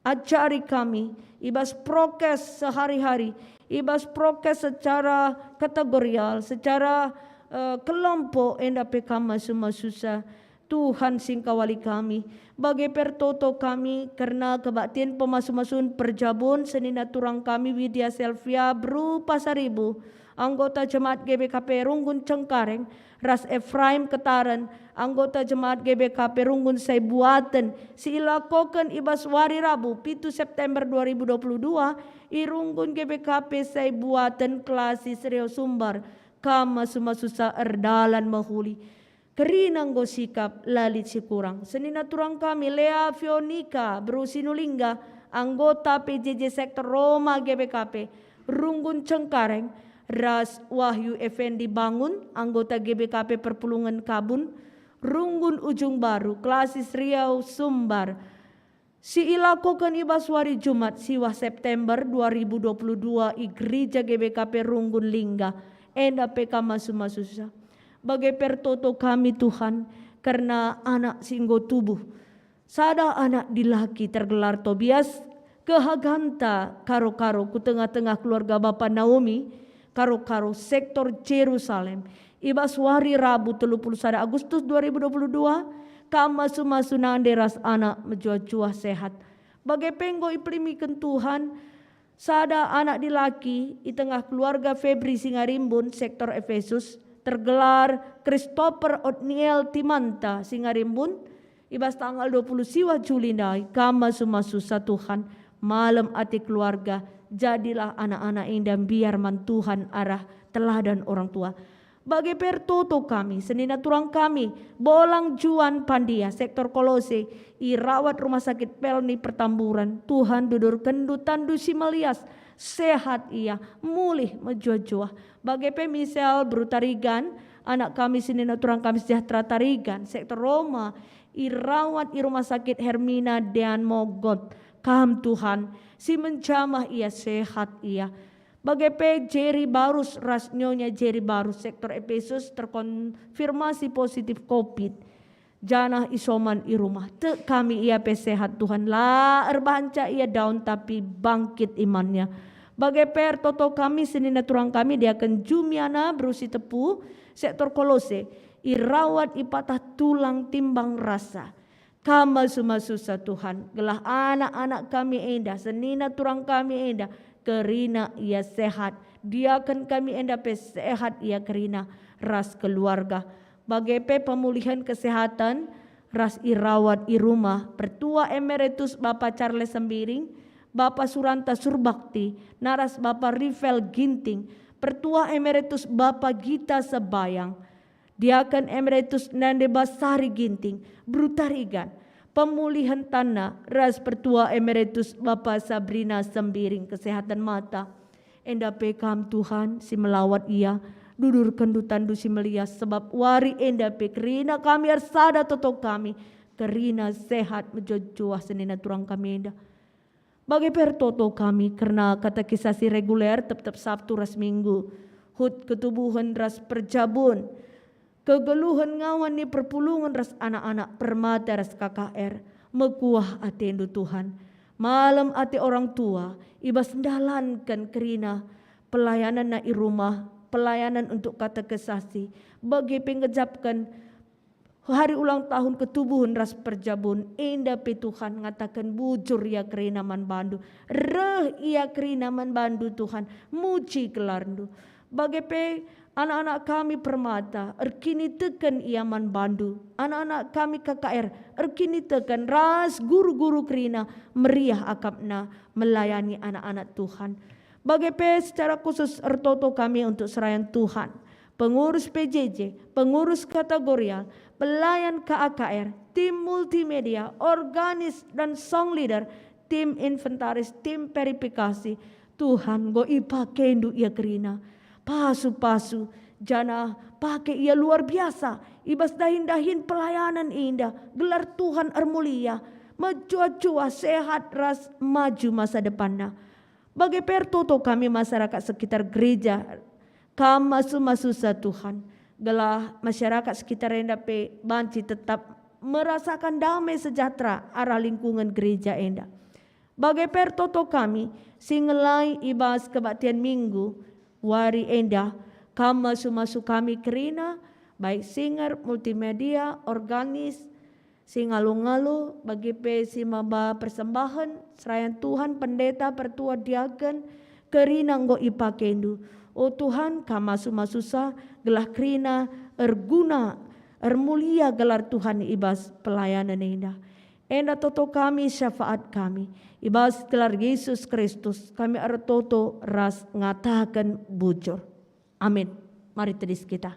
Ajari kami i bas prokes sehari-hari, i bas prokes secara kategorial, secara, eh, kelompok, enda pe kam masu-masusa. Tuhan si ngkawali kami, bage pe ertoto kami kerna kebaktin pemasu-masun perjabun senina turang kami Widya Selvia beru Pasaribu, anggota jemaat G B K P Runggun Cengkareng, ras Efraim Ketaren, anggota jemaat G B K P Runggun Saibuaten, si ilakoken i bas wari Rabu, pitu September dua ribu dua puluh dua, i Runggun G B K P Saibuaten, Klasis Riau Sumbar, kam masu-masusa erdalan mehuli. Kerina enggo sikap, la lit si kurang. Senina turang kami, Lea Veronica, beru Sinulingga, anggota P J J Sektor Roma G B K P, Runggun Cengkareng, ras Wahyu Effendi Bangun, anggota G B K P Perpulungen Kabun, Runggun Ujung Baru, Klasis Riau Sumbar, si ilakoken i bas wari Jumat siwah September dua ribu dua puluh dua i Gereja G B K P Runggun Lingga, enda pe kam masu-masusa. Bage pe ertoto kami, Tuhan, kerna anak si enggo tubuh. Sada anak dilaki tergelar Tobias, kehaganta karo-karo ku tengah-tengah keluarga bapa Naomi, karo-karo sektor Jerusalem. I bas wari Rabu telu puluh sada Agustus dua ribu dua puluh dua, kam masu-masu nande ras anak mejuah-juah sehat. Bage pe enggo ipelimiken Tuhan sada anak dilaki i tengah keluarga Febri Singarimbun, sektor Efesus, tergelar Christopher Otniel Timanta Singarimbun, i bas tanggal dua puluh siwah Juli ndai, kam masu-masu sa Tuhan, malem ate keluarga, jadilah anak-anak enda mbiar man Tuhan arah teladan orang tua. Bage pe ertoto kami, senina turang kami, Bolang Juan Pandia, sektor Kolose, irawat Rumah Sakit Pelni Pertamburan. Tuhan, dudurkenndu tandu si melias, sehat ia, mulih mejuah-juah. Bage pe Michelle Bru Tarigan, anak kami senina turang kami sejahtera Tarigan, sektor Roma, irawat i Rumah Sakit Hermina Dean Mogot. Kam Tuhan, si menjamah ia, sehat ia. Bage pe Jerry Barus ras Nyonya Jerry Barus, sektor Epesus, terkonfirmasi positif covid, janah isoman i rumah. Tek kami ia pe sehat, Tuhan, la erbahanca ia daun tapi bangkit imannya. Bage pe ertoto kami senina turang kami Diaken Jumiana Bru Sitepu, sektor Kolose, irawat ipatah tulang timbang rasa. Kam masu-masusa, Tuhan, gelah anak-anak kami enda, senina turang kami enda, kerina ia sehat. Diaken kami enda pe sehat ia kerina ras keluarga. Bage pe pemulihen kesehatan ras irawat i rumah Pertua Emeritus Bapa Charles Sembiring, Bapa Suranta Surbakti, naras Bapa Rivel Ginting, Pertua Emeritus Bapa Gita Sebayang, Diaken Emeritus Nande Basari Ginting, Bru Tarigan, pemulihen tanna ras Pertua Emeritus Bapa Sabrina Sembiring kesehatan mata. Enda pe Kam, Tuhan, si melawat ia, dudurkenndu tandu si melias, sebab wari enda pe kerina kami ersada toto kami, kerina sehat mejuah-juah senina turang kami enda. Bage pe ertoto kami kerna katekisasi reguler tep-tep Sabtu ras Minggu, hut ketubuhen ras perjabun, kegeluhen ngawan ni perpulungen ras anak-anak, permata ras K K R. Mekuah atendu, Tuhan. Malem ate orang tua, i bas ndalanken kerina pelayananna i rumah, pelayanan untuk katekisasi, bage pe ngejapken hari ulang tahun ketubuhen ras perjabun, enda pe Tuhan ngataken bujur ia kerina man bandu. Reh ia kerina man bandu, Tuhan, muji gelarndu. Bage pe anak-anak kami permata, erkiniteken ia man bandu. Anak-anak kami K K R, erkiniteken ras guru-guru kerina meriah akapna melayani anak-anak Tuhan. Bage pe secara khusus ertoto kami untuk serayan Tuhan, pengurus P J J, pengurus kategorial, pelayan K A K R, tim multimedia, organis dan song leader, tim inventaris, tim verifikasi. Tuhan, enggo ipakendu ia kerina. Pasu-pasu, janah pake ia luar biasa i bas dahin-dahin pelayanan enda. Gelar Tuhan ermulia, mejuah-juah, sehat ras maju masa depanna. Bage pe ertoto kami masyarakat sekitar gereja. Kam masu-masusa, Tuhan, gelah masyarakat sekitar enda pe banci tetap merasakan damai sejahtera arah lingkungan gereja enda. Bage pe ertoto kami si ngelai i bas kebaktian Minggu wari enda. Kam masu-masu kami kerina, baik singer, multimedia, organis, si ngalo-ngalo, bage pe si maba persembahen, serayan Tuhan, pendeta, pertua, diaken, kerina enggo ipakendu. O Tuhan, kam masu-masusa, gelah kerina erguna, ermulia gelar Tuhan i bas pelayanan enda. Enda toto kami, syafaat kami. I bas gelar Yesus Kristus, kami ertoto ras ngataken bujur. Amin. Mari tedis kita.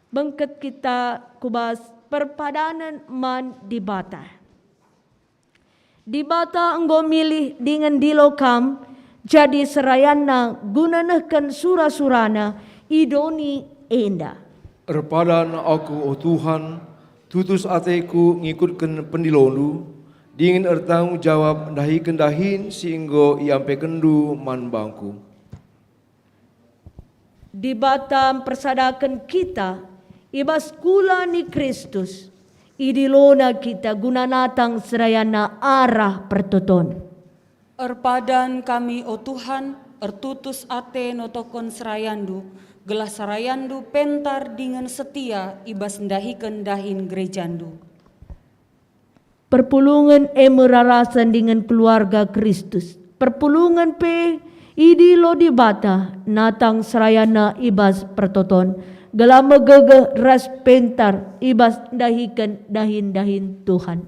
Bengket kita ku bas perpadanen man Dibata. Dibata enggo milih dingen ndilo kam jadi serayanNa guna nehken sura-suraNa i doni enda. Erpadan aku, o Tuhan, tutus ateku ngikutken pendiloNdu, dingen ertanggung jawab ndahiken dahin si enggo iampekenndu man bangku. Dibata mpersadaken kita i bas kula ni Kristus, idiloNa kita guna natang serayanNa arah pertoton. Erpadan kami, o Tuhan, ertutus ate notoken serayanNdu, gelah serayanNdu pentar dingen setia i bas ndahiken dahin gerejaNdu. Perpulungen e me rarasen dingen keluarga Kristus. Perpulungen pe idilo Dibata natang serayanNa i bas pertoton, gelah megegeh ras pentar i bas ndahiken dahin-dahin Tuhan.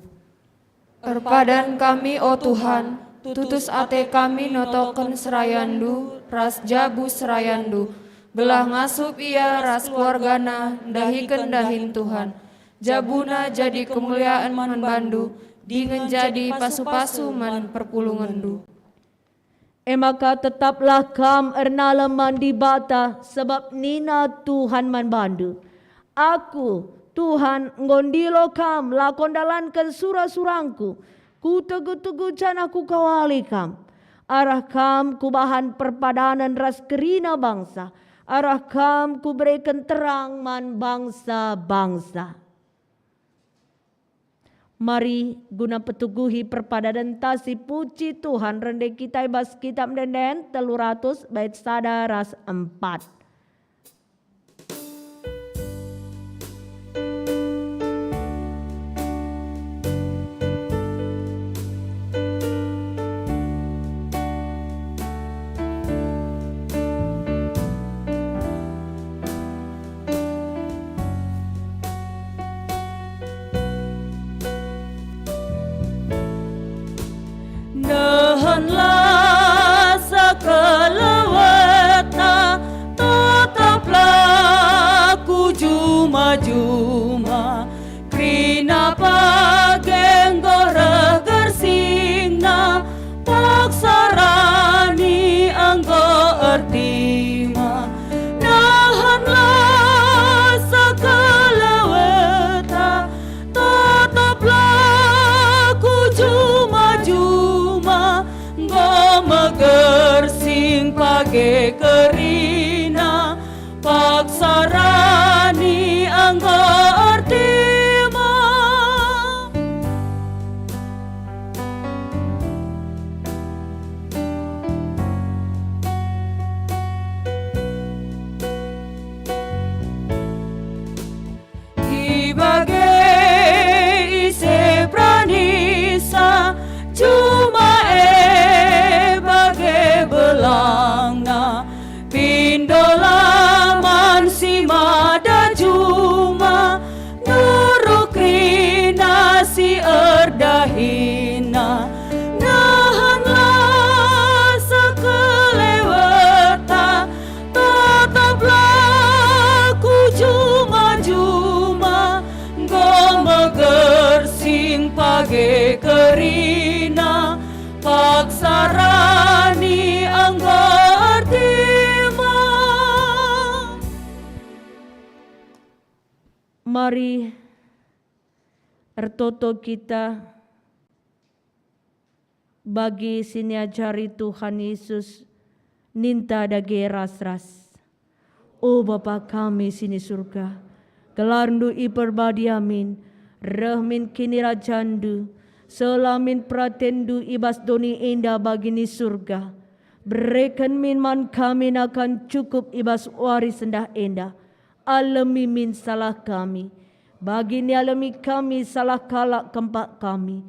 Erpadan kami, o Tuhan, tutus ate kami notoken serayanNdu, ras jabu serayandu, gelah ngasup ia ras keluargana ndahiken dahin Tuhan. Jabuna jadi kemuliaan man bandu, dingen jadi pasu-pasu man perpulungenndu. E maka tetaplah kam ernalem man Dibata, sabap nina Tuhan man bandu, "Aku, Tuhan, enggo ndilo kam, lako ndalanken sura-surangKu. Kutegu-tegu janah Kukawali kam. Arah kam Kubahan perpadanen ras kerina bangsa, arah kam Kubereken terang man bangsa-bangsa." Mari, guna petuguhi perpadanenta sipuji Tuhan, rende kita i bas Kitab Ende-enden telu ratus bait sada ras empat. Nehenlah sekelewetna, totoplah ku juma-juma. Kerina bage enggo reh gersingna, paksa rani enggo ertima. Nehenlah sekeleweta, totoplah ku juma-juma, enggo megersing bage kerina, paksa rani enggo ertima. I bage ise peranisa, juma e bage belangna. Pindolah man si mada juma, nurut kerina si erdahinna. Nehenlah sekeleweta, totoplah ku juma-juma, enggo megersing bage kerina, paksa rani enggo ertima. Mari ertoto kita bagi si niajari Tuhan Yesus, ninta dage ras-ras. O Bapa kami si ni Surga, gelarNdu iperbadia min, reh min kinirajanNdu, sela min peratenNdu i bas doni enda bagi ni Surga. Bereken min man kami nakan cukup i bas wari sendah enda. Alemi min salah kami, bagi nialemi kami salah kalak kempak kami.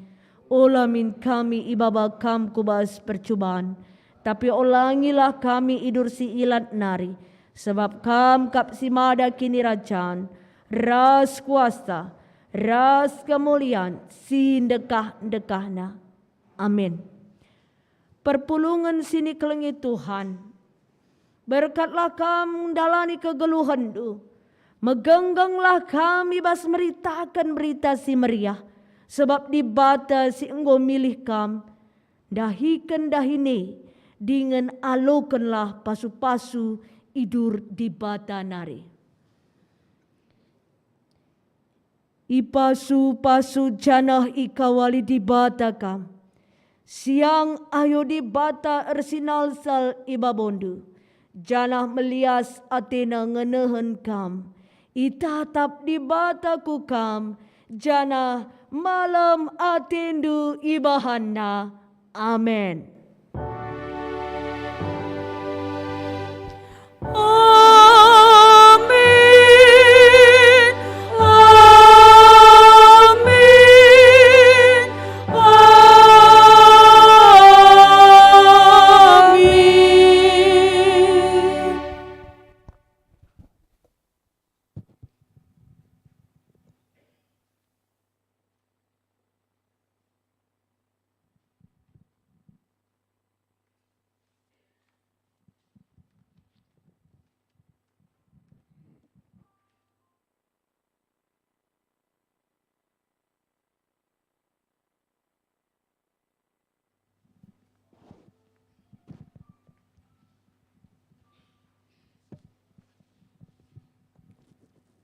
Ola min kami ibaba Kam ku bas percuban, tapi olangilah kami i bas si ilat nari, sabap Kam kap si mada kinirajan, ras kuasa, ras kemulian si ndekah-ndekahna. Amin. Perpulungen si nikelengi Tuhan. Berkatlah kam ndalani kegeluhenNdu. Megenggenglah kam i bas meritaken Berita Si Meriah, sabap Dibata si enggo milih kam. Ndahiken dahin e, dingen alokenlah pasu-pasu i bas Dibata nari. Ipasu-pasu janah ikawali Dibata kam. Siang ayo Dibata ersinalsal i babondu, janah melias ateNa ngenehen kam. Itatap Dibata ku kam, janah malem atendu ibahanNa. Amen. Amin. Amin. Amin.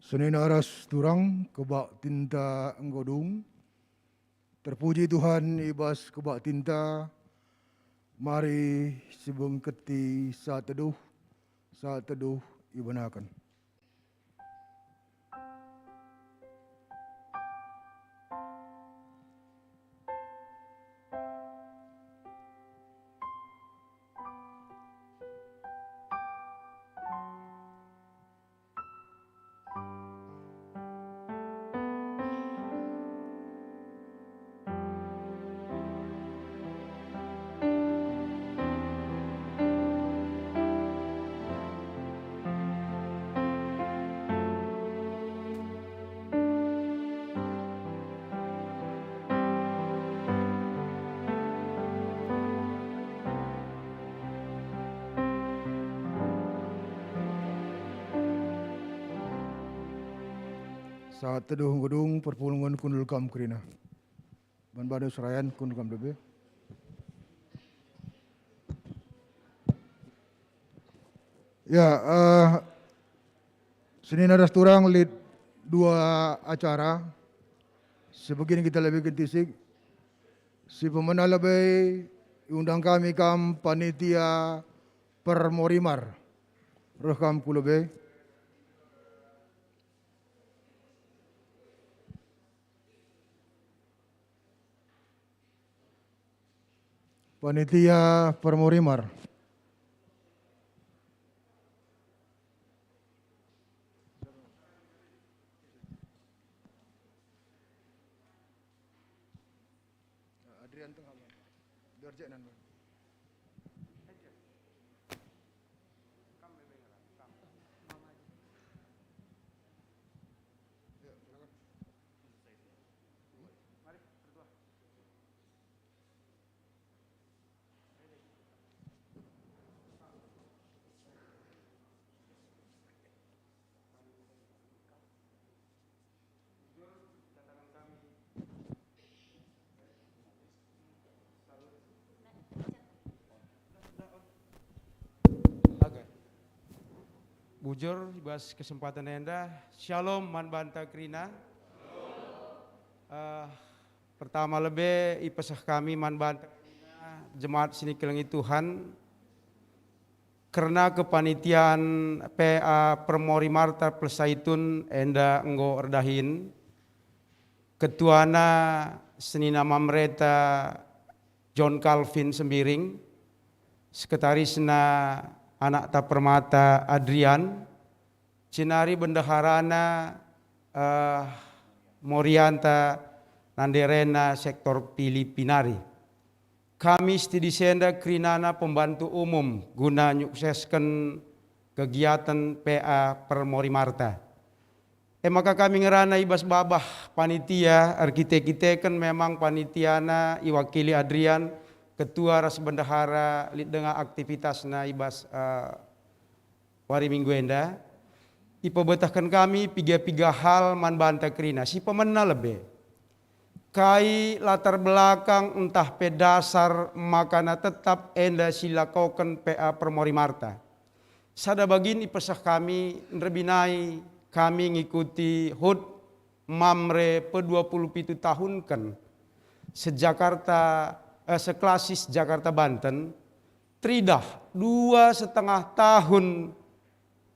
Senina ras turang, kebaktinta enggo dung. Terpuji Tuhan i bas kebaktinta. Mari sibengketi saat teduh, saat teduh ibenaken. Saat teduh enggo dung, perpulungen kundul kam kerina. Ban bandu serayan kundul kam lebe. Ya, eh, senina ras turang lit dua acara. Sebegin kita lebe kentisik. Si pemena lebe, iundang kami kam panitia Permorimar. Reh kam ku lebe. Panitia Permorimar. Adrian tengah, biar cek nan. Bujur, i bas kesempatan enda, Shalom man banta kerina. Eh, pertama lebe ipeseh kami man banta kerina, jemaat si nikelengi Tuhan, kerna kepanitiaan P A Permorimarta Pelsaitun enda enggo erdahin. Ketuana senina Mamreta John Calvin Sembiring, sekretarisna anakta Permata Adrian, jenari bendeharana, eh, Morianta nanderena sektor Pilipi nari. Kami setidis enda kerinana pembantu umum guna nyuksesken kegiatan P A Permorimarta. E maka kami ngerana i bas babah panitia, erkite-kiteken memang panitiana iwakili Adrian, ketua ras bendahara lit denga aktivitasna i bas, eh, wari Minggu enda. Ipebetehken kami piga-piga hal man banta kerina, si pemena lebe. Kai latar belakang ntah pe dasar makana tetap enda silakoken P A Permorimarta. Sada bagin ipeseh kami, nderbinai kami ngikuti hut Mamre pedua puluh pitu tahunken seJakarta, eh, seklasis Jakarta Banten, teridah dua setengah tahun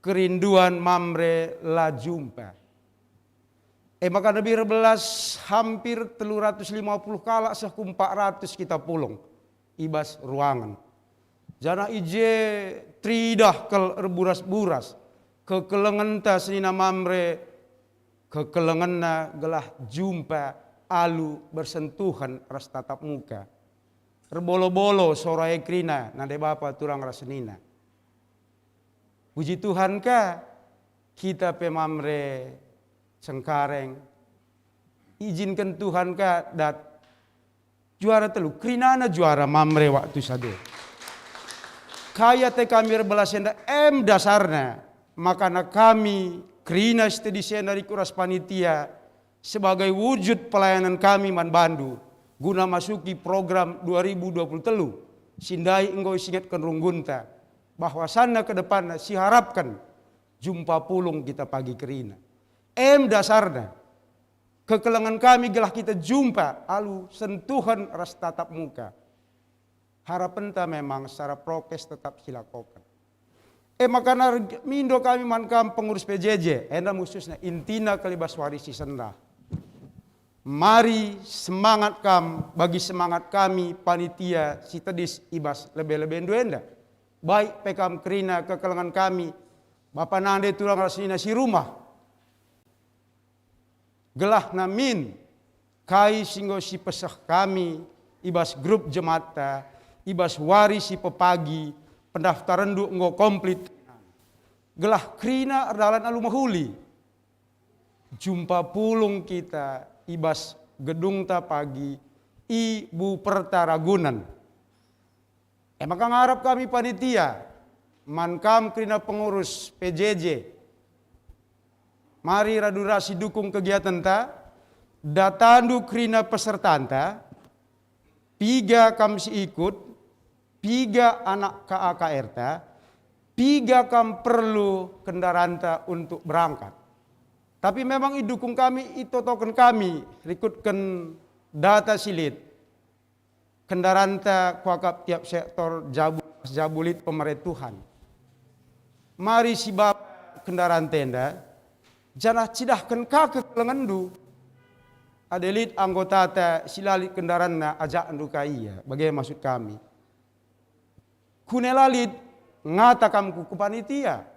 kerinduan Mamre la jumpa. E maka lebih erbelas hampir telu ratus lima puluh kalak seh ku empat ratus kita pulung i bas ruangen. Janah i je teridah kal erburas-buras kekelengenta senina Mamre, kekelengenna gelah jumpa alu bersentuhan ras tatap muka. Erbolo-bolo sora e kerina nande bapa turang ras senina. Puji Tuhan ka, kita pe Mamre Cengkareng. Ijinken Tuhan ka dat juara telu, kerinana juara Mamre waktu sade. Kai ate kami erbelas enda em dasarna, makana kami kerina setedis enda rikut ras panitia sebagai wujud pelayanan kami man bandu guna masuki program dua ribu dua puluh telu si ndai enggo isingetken runggunta, bahwasanna ke depanna siharapken jumpa pulung kita pagi kerina. Em dasarna kekelengen kami gelah kita jumpa alu sentuhen ras tatap muka. Harapenta memang secara prokes tetap silakoken. E maka mindo kami man kam pengurus P J J, enda khususna intina kal i bas wari si sendah. Mari semangat kam bagi semangat kami panitia si tedis i bas lebe-lebendu enda. Baik pe kam kerina kekelengen kami, bapa nande turang ras senina si rumah. Gelah namin kai si enggo sipeseh kami i bas grup jematta, i bas wari si pepagi, pendaftarenndu enggo komplit. Gelah kerina erdalan alu mehuli. Jumpa pulung kita i bas gedungta pagi i Buperta Ragunan. E maka ngarap kami panitia, man kam kerina pengurus P J J. Mari radu ras idukung kegiatenta, datandu kerina pesertanta, piga kam si ikut, piga anak K A K R-ta, piga kam perlu kendaranta untuk berangkat. Tapi memang idukung kami, itotoken kami, rikutken data si lit. Kendaranta kuakap tiap sektor jabu, jabu lit pemere Tuhan. Mari sibaba kendaranta enda, janah cidahken ka kekelengenndu. Adi lit anggotata si la lit kendaranna, ajakndu ka ia, bage maksud kami. Kune la lit, ngata kam ku, ku panitia.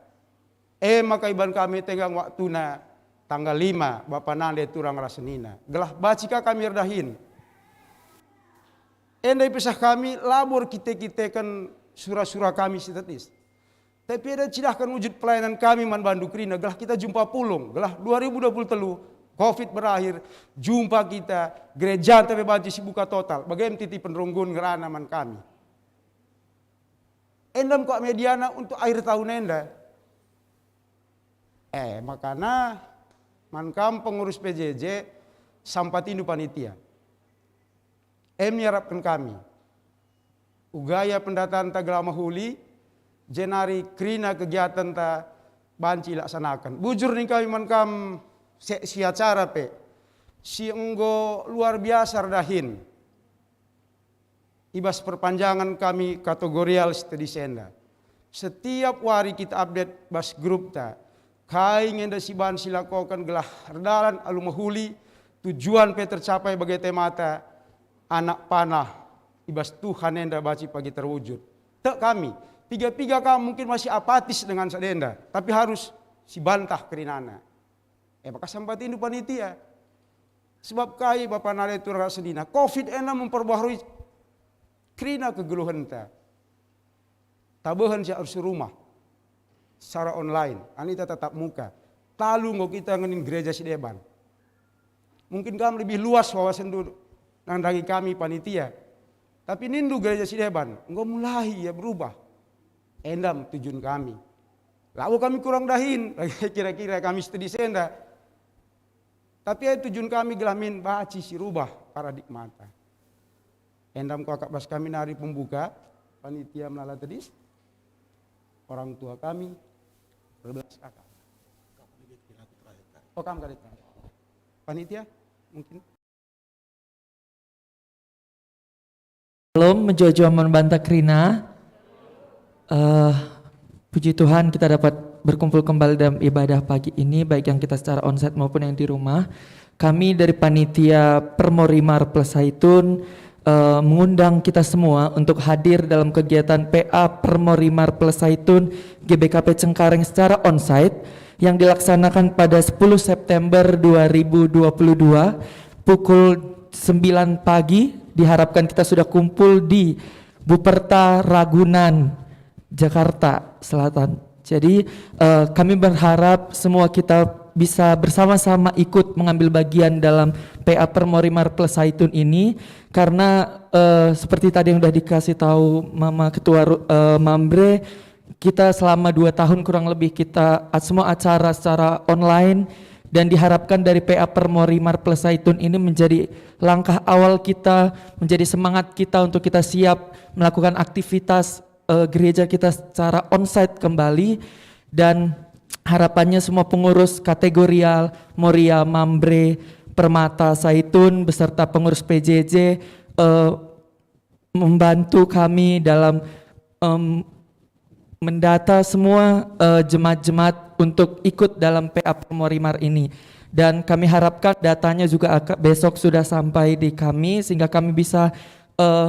E maka iban kami tenggang waktuna tanggal lima, bapa nande turang ras senina. Gelah banci ka kami erdahin. Enda ipeseh kami labo erkite-kiteken sura-sura kami si tedis. Tapi enda cidahken wujud pelayanan kami man bandu kerina, gelah kita jumpa pulung. Gelah dua ribu dua puluh telu, covid berakhir, jumpa kita, gerejanta pe banci sibuka total. Bage me titi penrunggun ngerana man kami. Enda me kuakap mediana untuk akhir tahun enda. E, makana man kam pengurus P J J, sampatindu panitia. Em niarapken kami. Uga ia pendatanta gelah mehuli, jenari kerina kegiatenta banci ilaksanaken. Bujur nina kami man kam, seksi acara pe, si enggo luar biasa erdahin. I bas perpanjangen kami kategorial si tedis enda. Setiap wari kita update bas grupta, kai nge enda si bahan silakoken gelah erdalan alu mehuli, tujuan pe tercapai bage temata, anak panah i bas Tuhan enda banci pagi terwujud. Tek kami, piga-piga kam mungkin masih apatis dengan sada enda, tapi harus sibantah kerinana. E maka sampatindu panitia. Sebab kai bapa nande turang ras senina, covid enda memperbaharui kerina kegeluhenta. Tabehen si arus rumah secara online, anita tatap muka. Talu enggo kita ngenin gereja si deban. Mungkin kam lebih luas wawasenndu nandangi kami panitia. Tapi nindu gereja si deban, enggo mulai ia berubah. Enda me tujun kami. Labo kami kurang dahin, kira-kira kami si tedis enda. Tapi e tujun kami gelah min banci si rubah paradigmata. Enda me kuakap bas kami nari pembuka, panitia melala tedis, orang tua kami, berbelas kakak. Oh, kam kali terakhir. Panitia, mungkin. Belum, mejuah-juah man banta kerina. Eh, puji Tuhan, kita dapat berkumpul kembali dalam ibadah pagi ini, baik yang kita secara onsite maupun yang di rumah. Kami dari panitia Permorimar Plus Zaitun, eh, mengundang kita semua untuk hadir dalam kegiatan P A Permorimar Plus Zaitun G B K P Cengkareng secara onsite yang dilaksanakan pada sepuluh September dua ribu dua puluh dua pukul sembilan pagi. Diharapkan kita sudah kumpul di Buperta Ragunan, Jakarta Selatan. Jadi, eh, kami berharap semua kita bisa bersama-sama ikut mengambil bagian dalam P A Permorimar Plus Zaitun ini, karena, eh, seperti tadi yang sudah dikasih tahu Mama Ketua Ru-, eh, Mamre, kita selama dua tahun kurang lebih kita at-, semua acara secara online, dan diharapkan dari P A Permorimar Plus Zaitun ini menjadi langkah awal kita, menjadi semangat kita untuk kita siap melakukan aktivitas, eh, gereja kita secara onsite kembali. Dan harapannya semua pengurus kategorial, Moria, Mamre, Permata, Saitun, beserta pengurus P J J, eh, membantu kami dalam, em, mendata semua, eh, jemaat-jemaat untuk ikut dalam P A Permorimar ini. Dan kami harapkan datanya juga aka-, besok sudah sampai di kami, sehingga kami bisa, eh,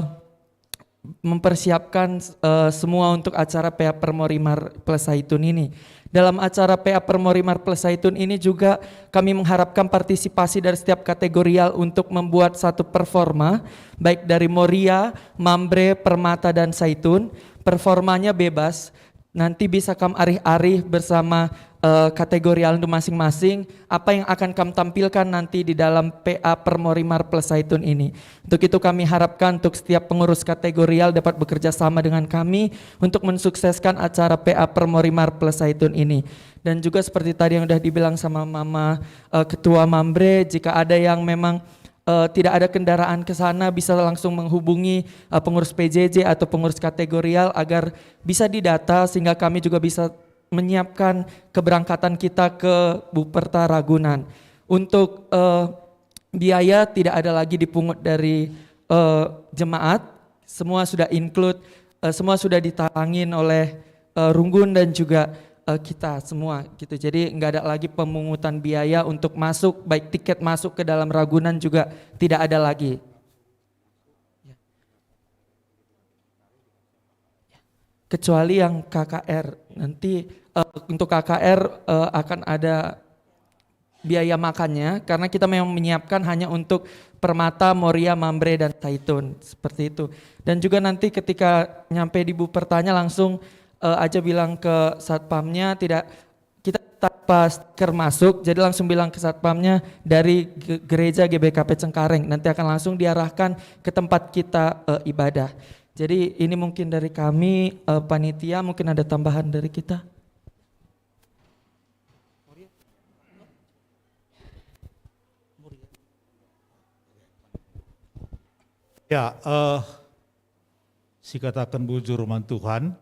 mempersiapkan, eh, semua untuk acara P A Permorimar Plus Saitun ini. Dalam acara P A Permorimar Plus Saitun ini juga kami mengharapkan partisipasi dari setiap kategorial untuk membuat satu performa, baik dari Moria, Mamre, Permata, dan Saitun. Performanya bebas, nanti bisa kam arih-arih bersama, eh, kategorialndu masing-masing, apa yang akan kam tampilkan nanti di dalam P A Permorimar Plus Saitun ini. Untuk itu kami harapkan untuk setiap pengurus kategorial dapat bekerja sama dengan kami untuk mensukseskan acara P A Permorimar Plus Saitun ini. Dan juga seperti tadi yang udah dibilang sama Mama, eh, Ketua Mamre, jika ada yang memang, eh, tidak ada kendaraan ke sana, bisa langsung menghubungi, eh, pengurus P J J atau pengurus kategorial agar bisa didata sehingga kami juga bisa menyiapkan keberangkatan kita ke Buperta Ragunan. Untuk, eh, biaya tidak ada lagi dipungut dari, eh, jemaat, semua sudah include, eh, semua sudah ditalangin oleh, eh, Runggun dan juga, eh, kita semua gitu. Jadi nggak ada lagi pemungutan biaya untuk masuk, baik tiket masuk ke dalam Ragunan juga tidak ada lagi. Kecuali yang K K R. Nanti, eh, untuk K K R, eh, akan ada biaya makannya, karena kita memang menyiapkan hanya untuk Permata, Moria, Mamre, dan Saitun, seperti itu. Dan juga nanti ketika nyampe di Bupertanya langsung, eh, aja bilang ke satpamnya, tidak, kita tanpa stiker masuk, jadi langsung bilang ke satpamnya dari ge-, gereja G B K P Cengkareng, nanti akan langsung diarahkan ke tempat kita, eh, ibadah. Jadi ini mungkin dari kami, eh, panitia, mungkin ada tambahan dari kita. Ya, eh, sikataken bujur man Tuhan.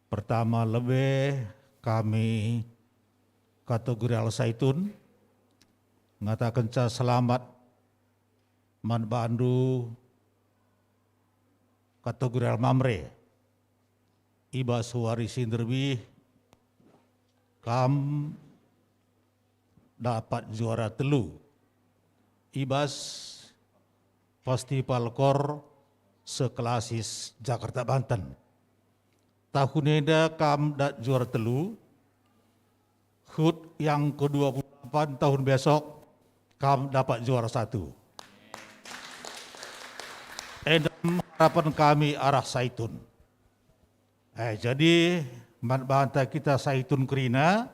Pertama lebe kami kategorial Saitun ngatakenca selamat man bandu kategorial Mamre. I bas wari si nderbih kam dapat juara telu i bas Festival Kor Seklasis Jakarta Banten. Tahun enda kam dat juara telu, hut yang kedua puluh delapan tahun besok kam dapat juara satu. Enda harapan kami arah Saitun. Eh, jadi, man banta kita Saitun kerina,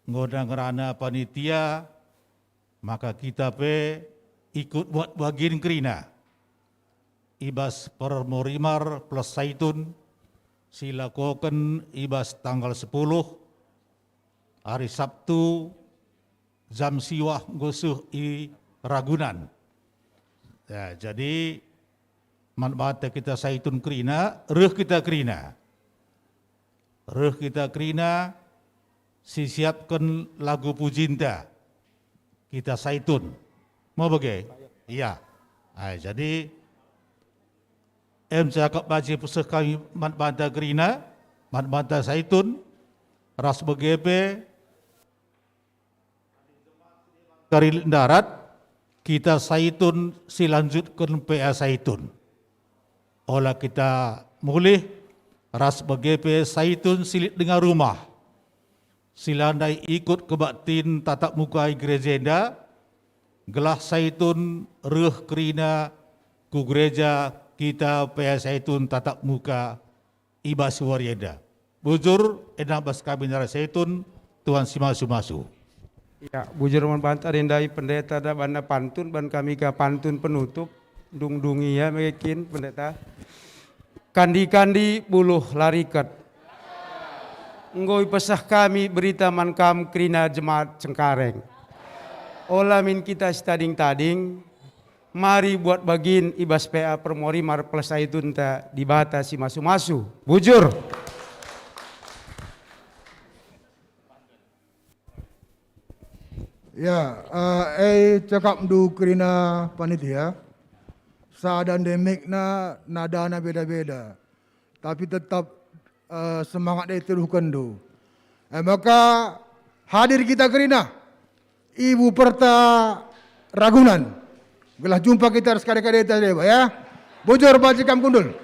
enggo ngerana panitia, maka kita pe ikut buat bagin kerina i bas Permorimar Plus Saitun si lakoken i bas tanggal sepuluh, hari Sabtu, jam siwah nggo seh i Ragunan. Ya, jadi man banta kita Saitun kerina, reh kita kerina. Reh kita kerina, sisiapken lagu pujinta. Kita Saitun. Mau bage? Iya. Ai, jadi, em cakap banci peseh kami man banta kerina, man banta Saitun, ras bage pe, kari lit ndarat, kita Saitun si lanjutken P A Saitun. Ola kita mulih ras bage pe Saitun si lit denga rumah, si la ndai ikut kebaktin tatap muka i gereja enda, gelah Saitun reh kerina ku gereja kita P A Saitun tatap muka i bas wari enda. Bujur, enda bas kami nari Saitun, Tuhan si masu-masu. Ya, bujur man banta ndai pendeta da banna pantun, ban kami ka pantun penutup, dung-dung ia mekin pendeta. Kandi-kandi buluh la riket. Enggo ipeseh kami berita man kam kerina jemaat Cengkareng. Ola min kita sitading-tading, mari buat bagin i bas P A Permorimar Plus Saitunta Dibata si masu-masu. Bujur. Ya, eh, eh, cakapndu kerina panitia, sada ndai mikna nadana beda-beda, tapi tetap, eh, semangat e teruhkenndu. Eh, maka hadir kita kerina, Ibu Perta Ragunan. Gelah jumpa kita ras kade-kadeta deba, ya. Bujur banci kam kundul.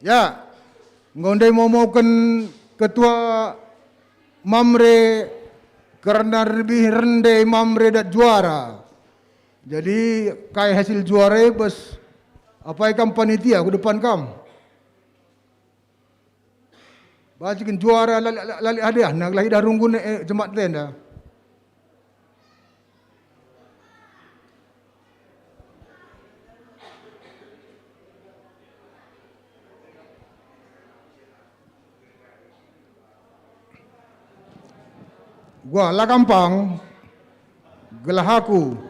Ya, enggo ndai momoken ketua Mamre kerna lebih rende Mamre dat juara. Jadi, kai hasil juara e bas apai kam panitia ku depan kam? Banci kin juara lali, lali hadiahna gelah idah runggun e, eh, jemaat enda. Gua la gampang, gelah aku.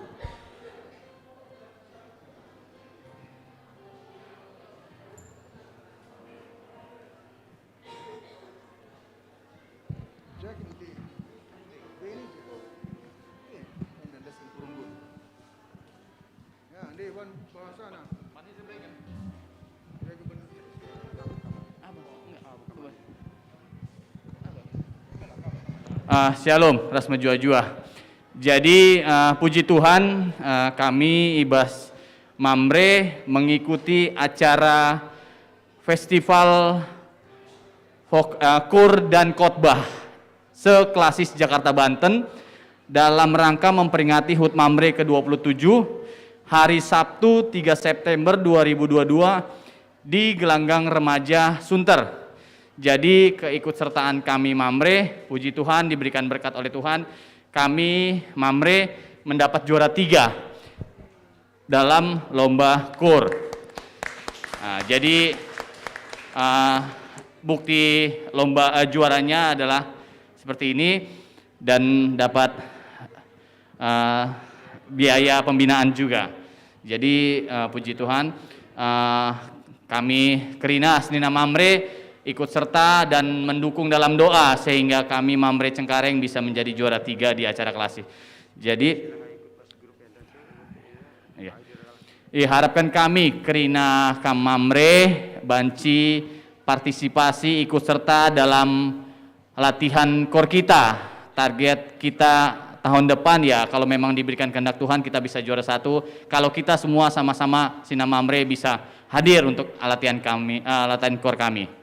Ah, shalom, ras mejuah-juah. Jadi, ah, puji Tuhan, ah, kami i bas Mamre mengikuti acara Festival Fok-, eh, Kur dan Khotbah seklasis Jakarta Banten dalam rangka memperingati hut Mamre kedua puluh tujuh, hari Sabtu tiga September dua ribu dua dua di Gelanggang Remaja Sunter. Jadi, keikutsertaan kami Mamre, puji Tuhan, diberikan berkat oleh Tuhan, kami Mamre mendapat juara tiga dalam lomba kur. Nah, jadi, eh, bukti lomba, eh, juaranya adalah seperti ini dan dapat, eh, biaya pembinaan juga. Jadi, eh, puji Tuhan, eh, kami kerina senina Mamre ikut serta dan mendukung dalam doa sehingga kami Mamre Cengkareng bisa menjadi juara tiga di acara klasik. Jadi, iya. Iharapkan kami kerina kam Mamre banci partisipasi, ikut serta dalam latihan kor kita. Target kita tahun depan, ya, kalau memang diberikan kehendak Tuhan, kita bisa juara satu. Kalau kita semua sama-sama senina Mamre bisa hadir untuk latihan kami, eh, latihan kor kami.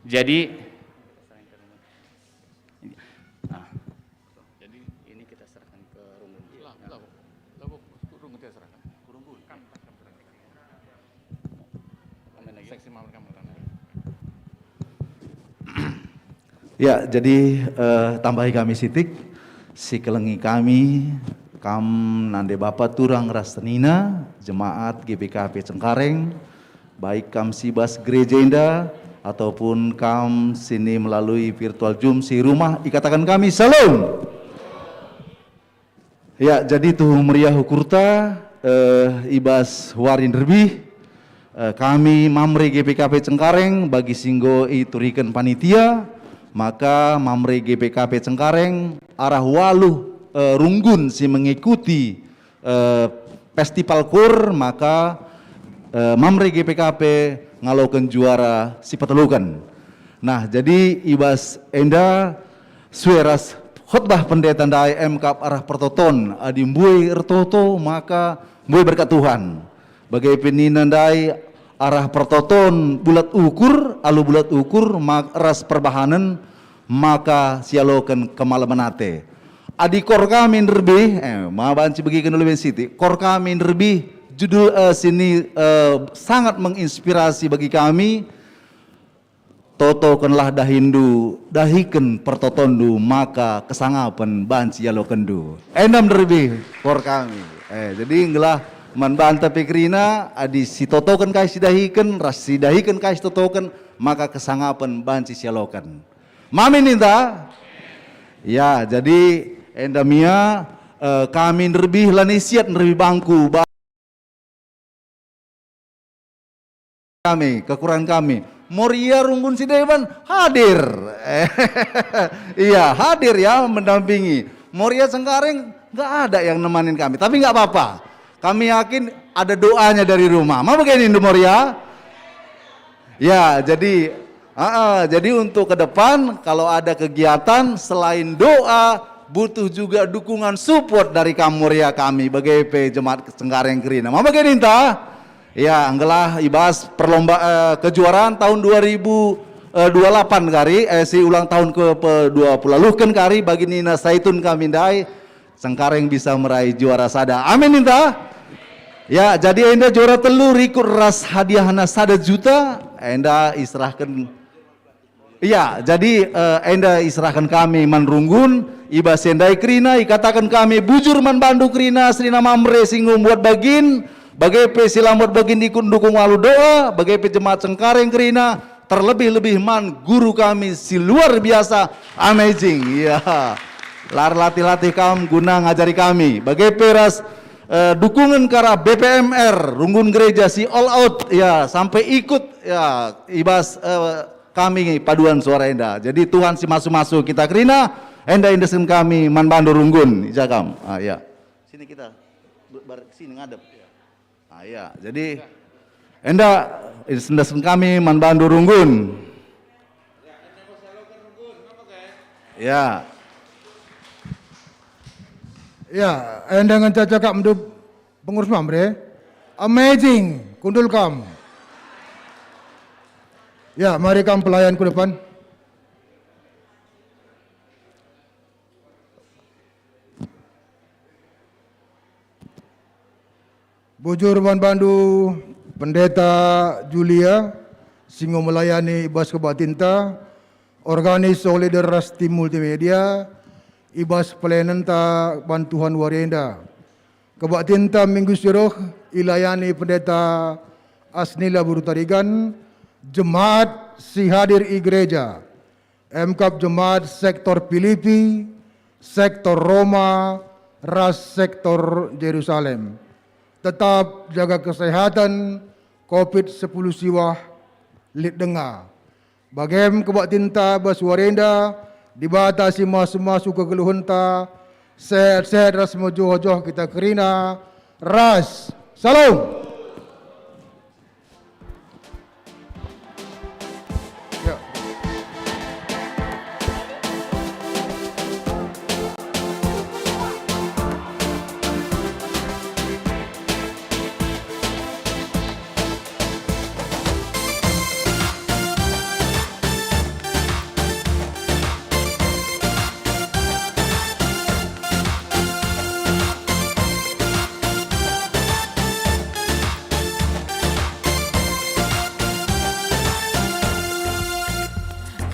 Jadi, nah. Jadi ini kita serahkan ke Runggun. Lah, lah, lah, Runggun kita serahkan. Ke Runggun. Seksi Mamre kamu kan. Ya, jadi, eh, tambahi kami sitik, sikelengi kami, kam nande bapa turang ras senina, jemaat G B K P Cengkareng, baik kam si bas gereja enda, ataupun kam sini melalui virtual Zoom si rumah, ikataken kami, Shalom! Ya, jadi tuhu meriah ukurta, eh, i bas wari nderbih, eh, kami Mamre G P K P Cengkareng bagi si enggo ituriken panitia, maka Mamre G P K P Cengkareng arah waluh, eh, runggun si mengikuti, eh, festival kur, maka, eh, Mamre G P K P ngaloken juara si peteluken. Nah, jadi i bas enda sue ras khotbah pendeta ndai emkap arah pertoton, adi mbue ertoto maka mbue berkat Tuhan. Bage pe nina ndai arah pertoton bulat ukur, alu bulat ukur ma-, ras perbahanen maka sialoken kemalemen ate. Adi kor kami nderbih, eh, ma banci begiken ulu ben siti, kor kami nderbih judul, eh, sini, eh, sangat menginspirasi bagi kami, Totokenlah dahindu, dahiken pertotonndu, maka kesangapen banci ialokenndu. Enda nderbih kor kami. Eh, jadi nggelah man banta pe kerina, adi sitotoken kai sidahiken, ras sidahiken kai sitotoken, maka kesangapen banci sialoken. Mamin ninta? Ya, jadi enda mia, eh, kami nderbih lanai siat nderbih bangku. Kami, kekurangan kami. Moria Runggun Sideban hadir. Iya, hadir ya, mendampingi. Moria Cengkareng nggak ada yang nemanin kami, tapi nggak apa-apa. Kami yakin ada doanya dari rumah. Mau begini, Ndu Moria? Ya, jadi, ah, ah, jadi untuk ke depan, kalau ada kegiatan, selain doa, butuh juga dukungan, support dari kam Moria kami, bage pe jemaat Cengkareng kerina. Mau begini, ntah? Ya, enggelah ibas perlomba, eh, kejuaraan tahun dua ribu dua puluh delapan kari, eh, si ulang tahun ke dua puluh kari bagi Nina Saitun kami ndai, Cengkareng bisa meraih juara sada. Amin, ninta? Ya, jadi enda juara telu rikut ras hadiahna sada juta, enda iserahken. Ya, jadi, eh, enda iserahken kami man Runggun, ibas si ndai kerina, ikataken kami bujur man bandu kerina, senina Mamre si enggo mbuat bagin, bage pe si la mbuat bagin ikut ndukung alu doa, bage pe jemaat Cengkareng kerina, terlebih-lebih man guru kami si luar biasa, amazing. Ya, la erlatih-latih kam guna ngajari kami, bage pe ras, eh, dukungen kara B P M R, Runggun Gereja si all out, ya, sampai ikut, ya, ibas, eh, kami paduan suara enda. Jadi Tuhan si masu-masu kita kerina, enda endesken kami man bandu Runggun, ija kam. Ah, ya. Sini kita ber-, ber-, sini ngadep. Ah, ya. Jadi enda endesken kami man bandu Runggun. Ya. Ya, enda ngenca cakap mendep pengurus Mamre. Amazing, kundul kam. Ya, mari kam pelayan ku depan. Bujur man bandu Pendeta Julia, si enggo melayani i bas kebaktinta, organis, song leader ras tim multimedia, i bas pelayanenta man Tuhan wari enda. Kebaktinta minggu si reh ilayani Pendeta Asnila Burutarigan, jemaat si hadir i gereja, emkap jemaat sektor Pilipi, sektor Roma, ras sektor Jerusalem. Tetap jaga kesehatan, covid sepuluh siwah lit denga. Bagem kebaktinta bas wari enda, Dibata si masu-masu kegeluhenta, sehat-sehat ras mejuah-juah kita kerina, ras. Salam. Ya.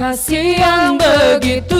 Kasih yang begitu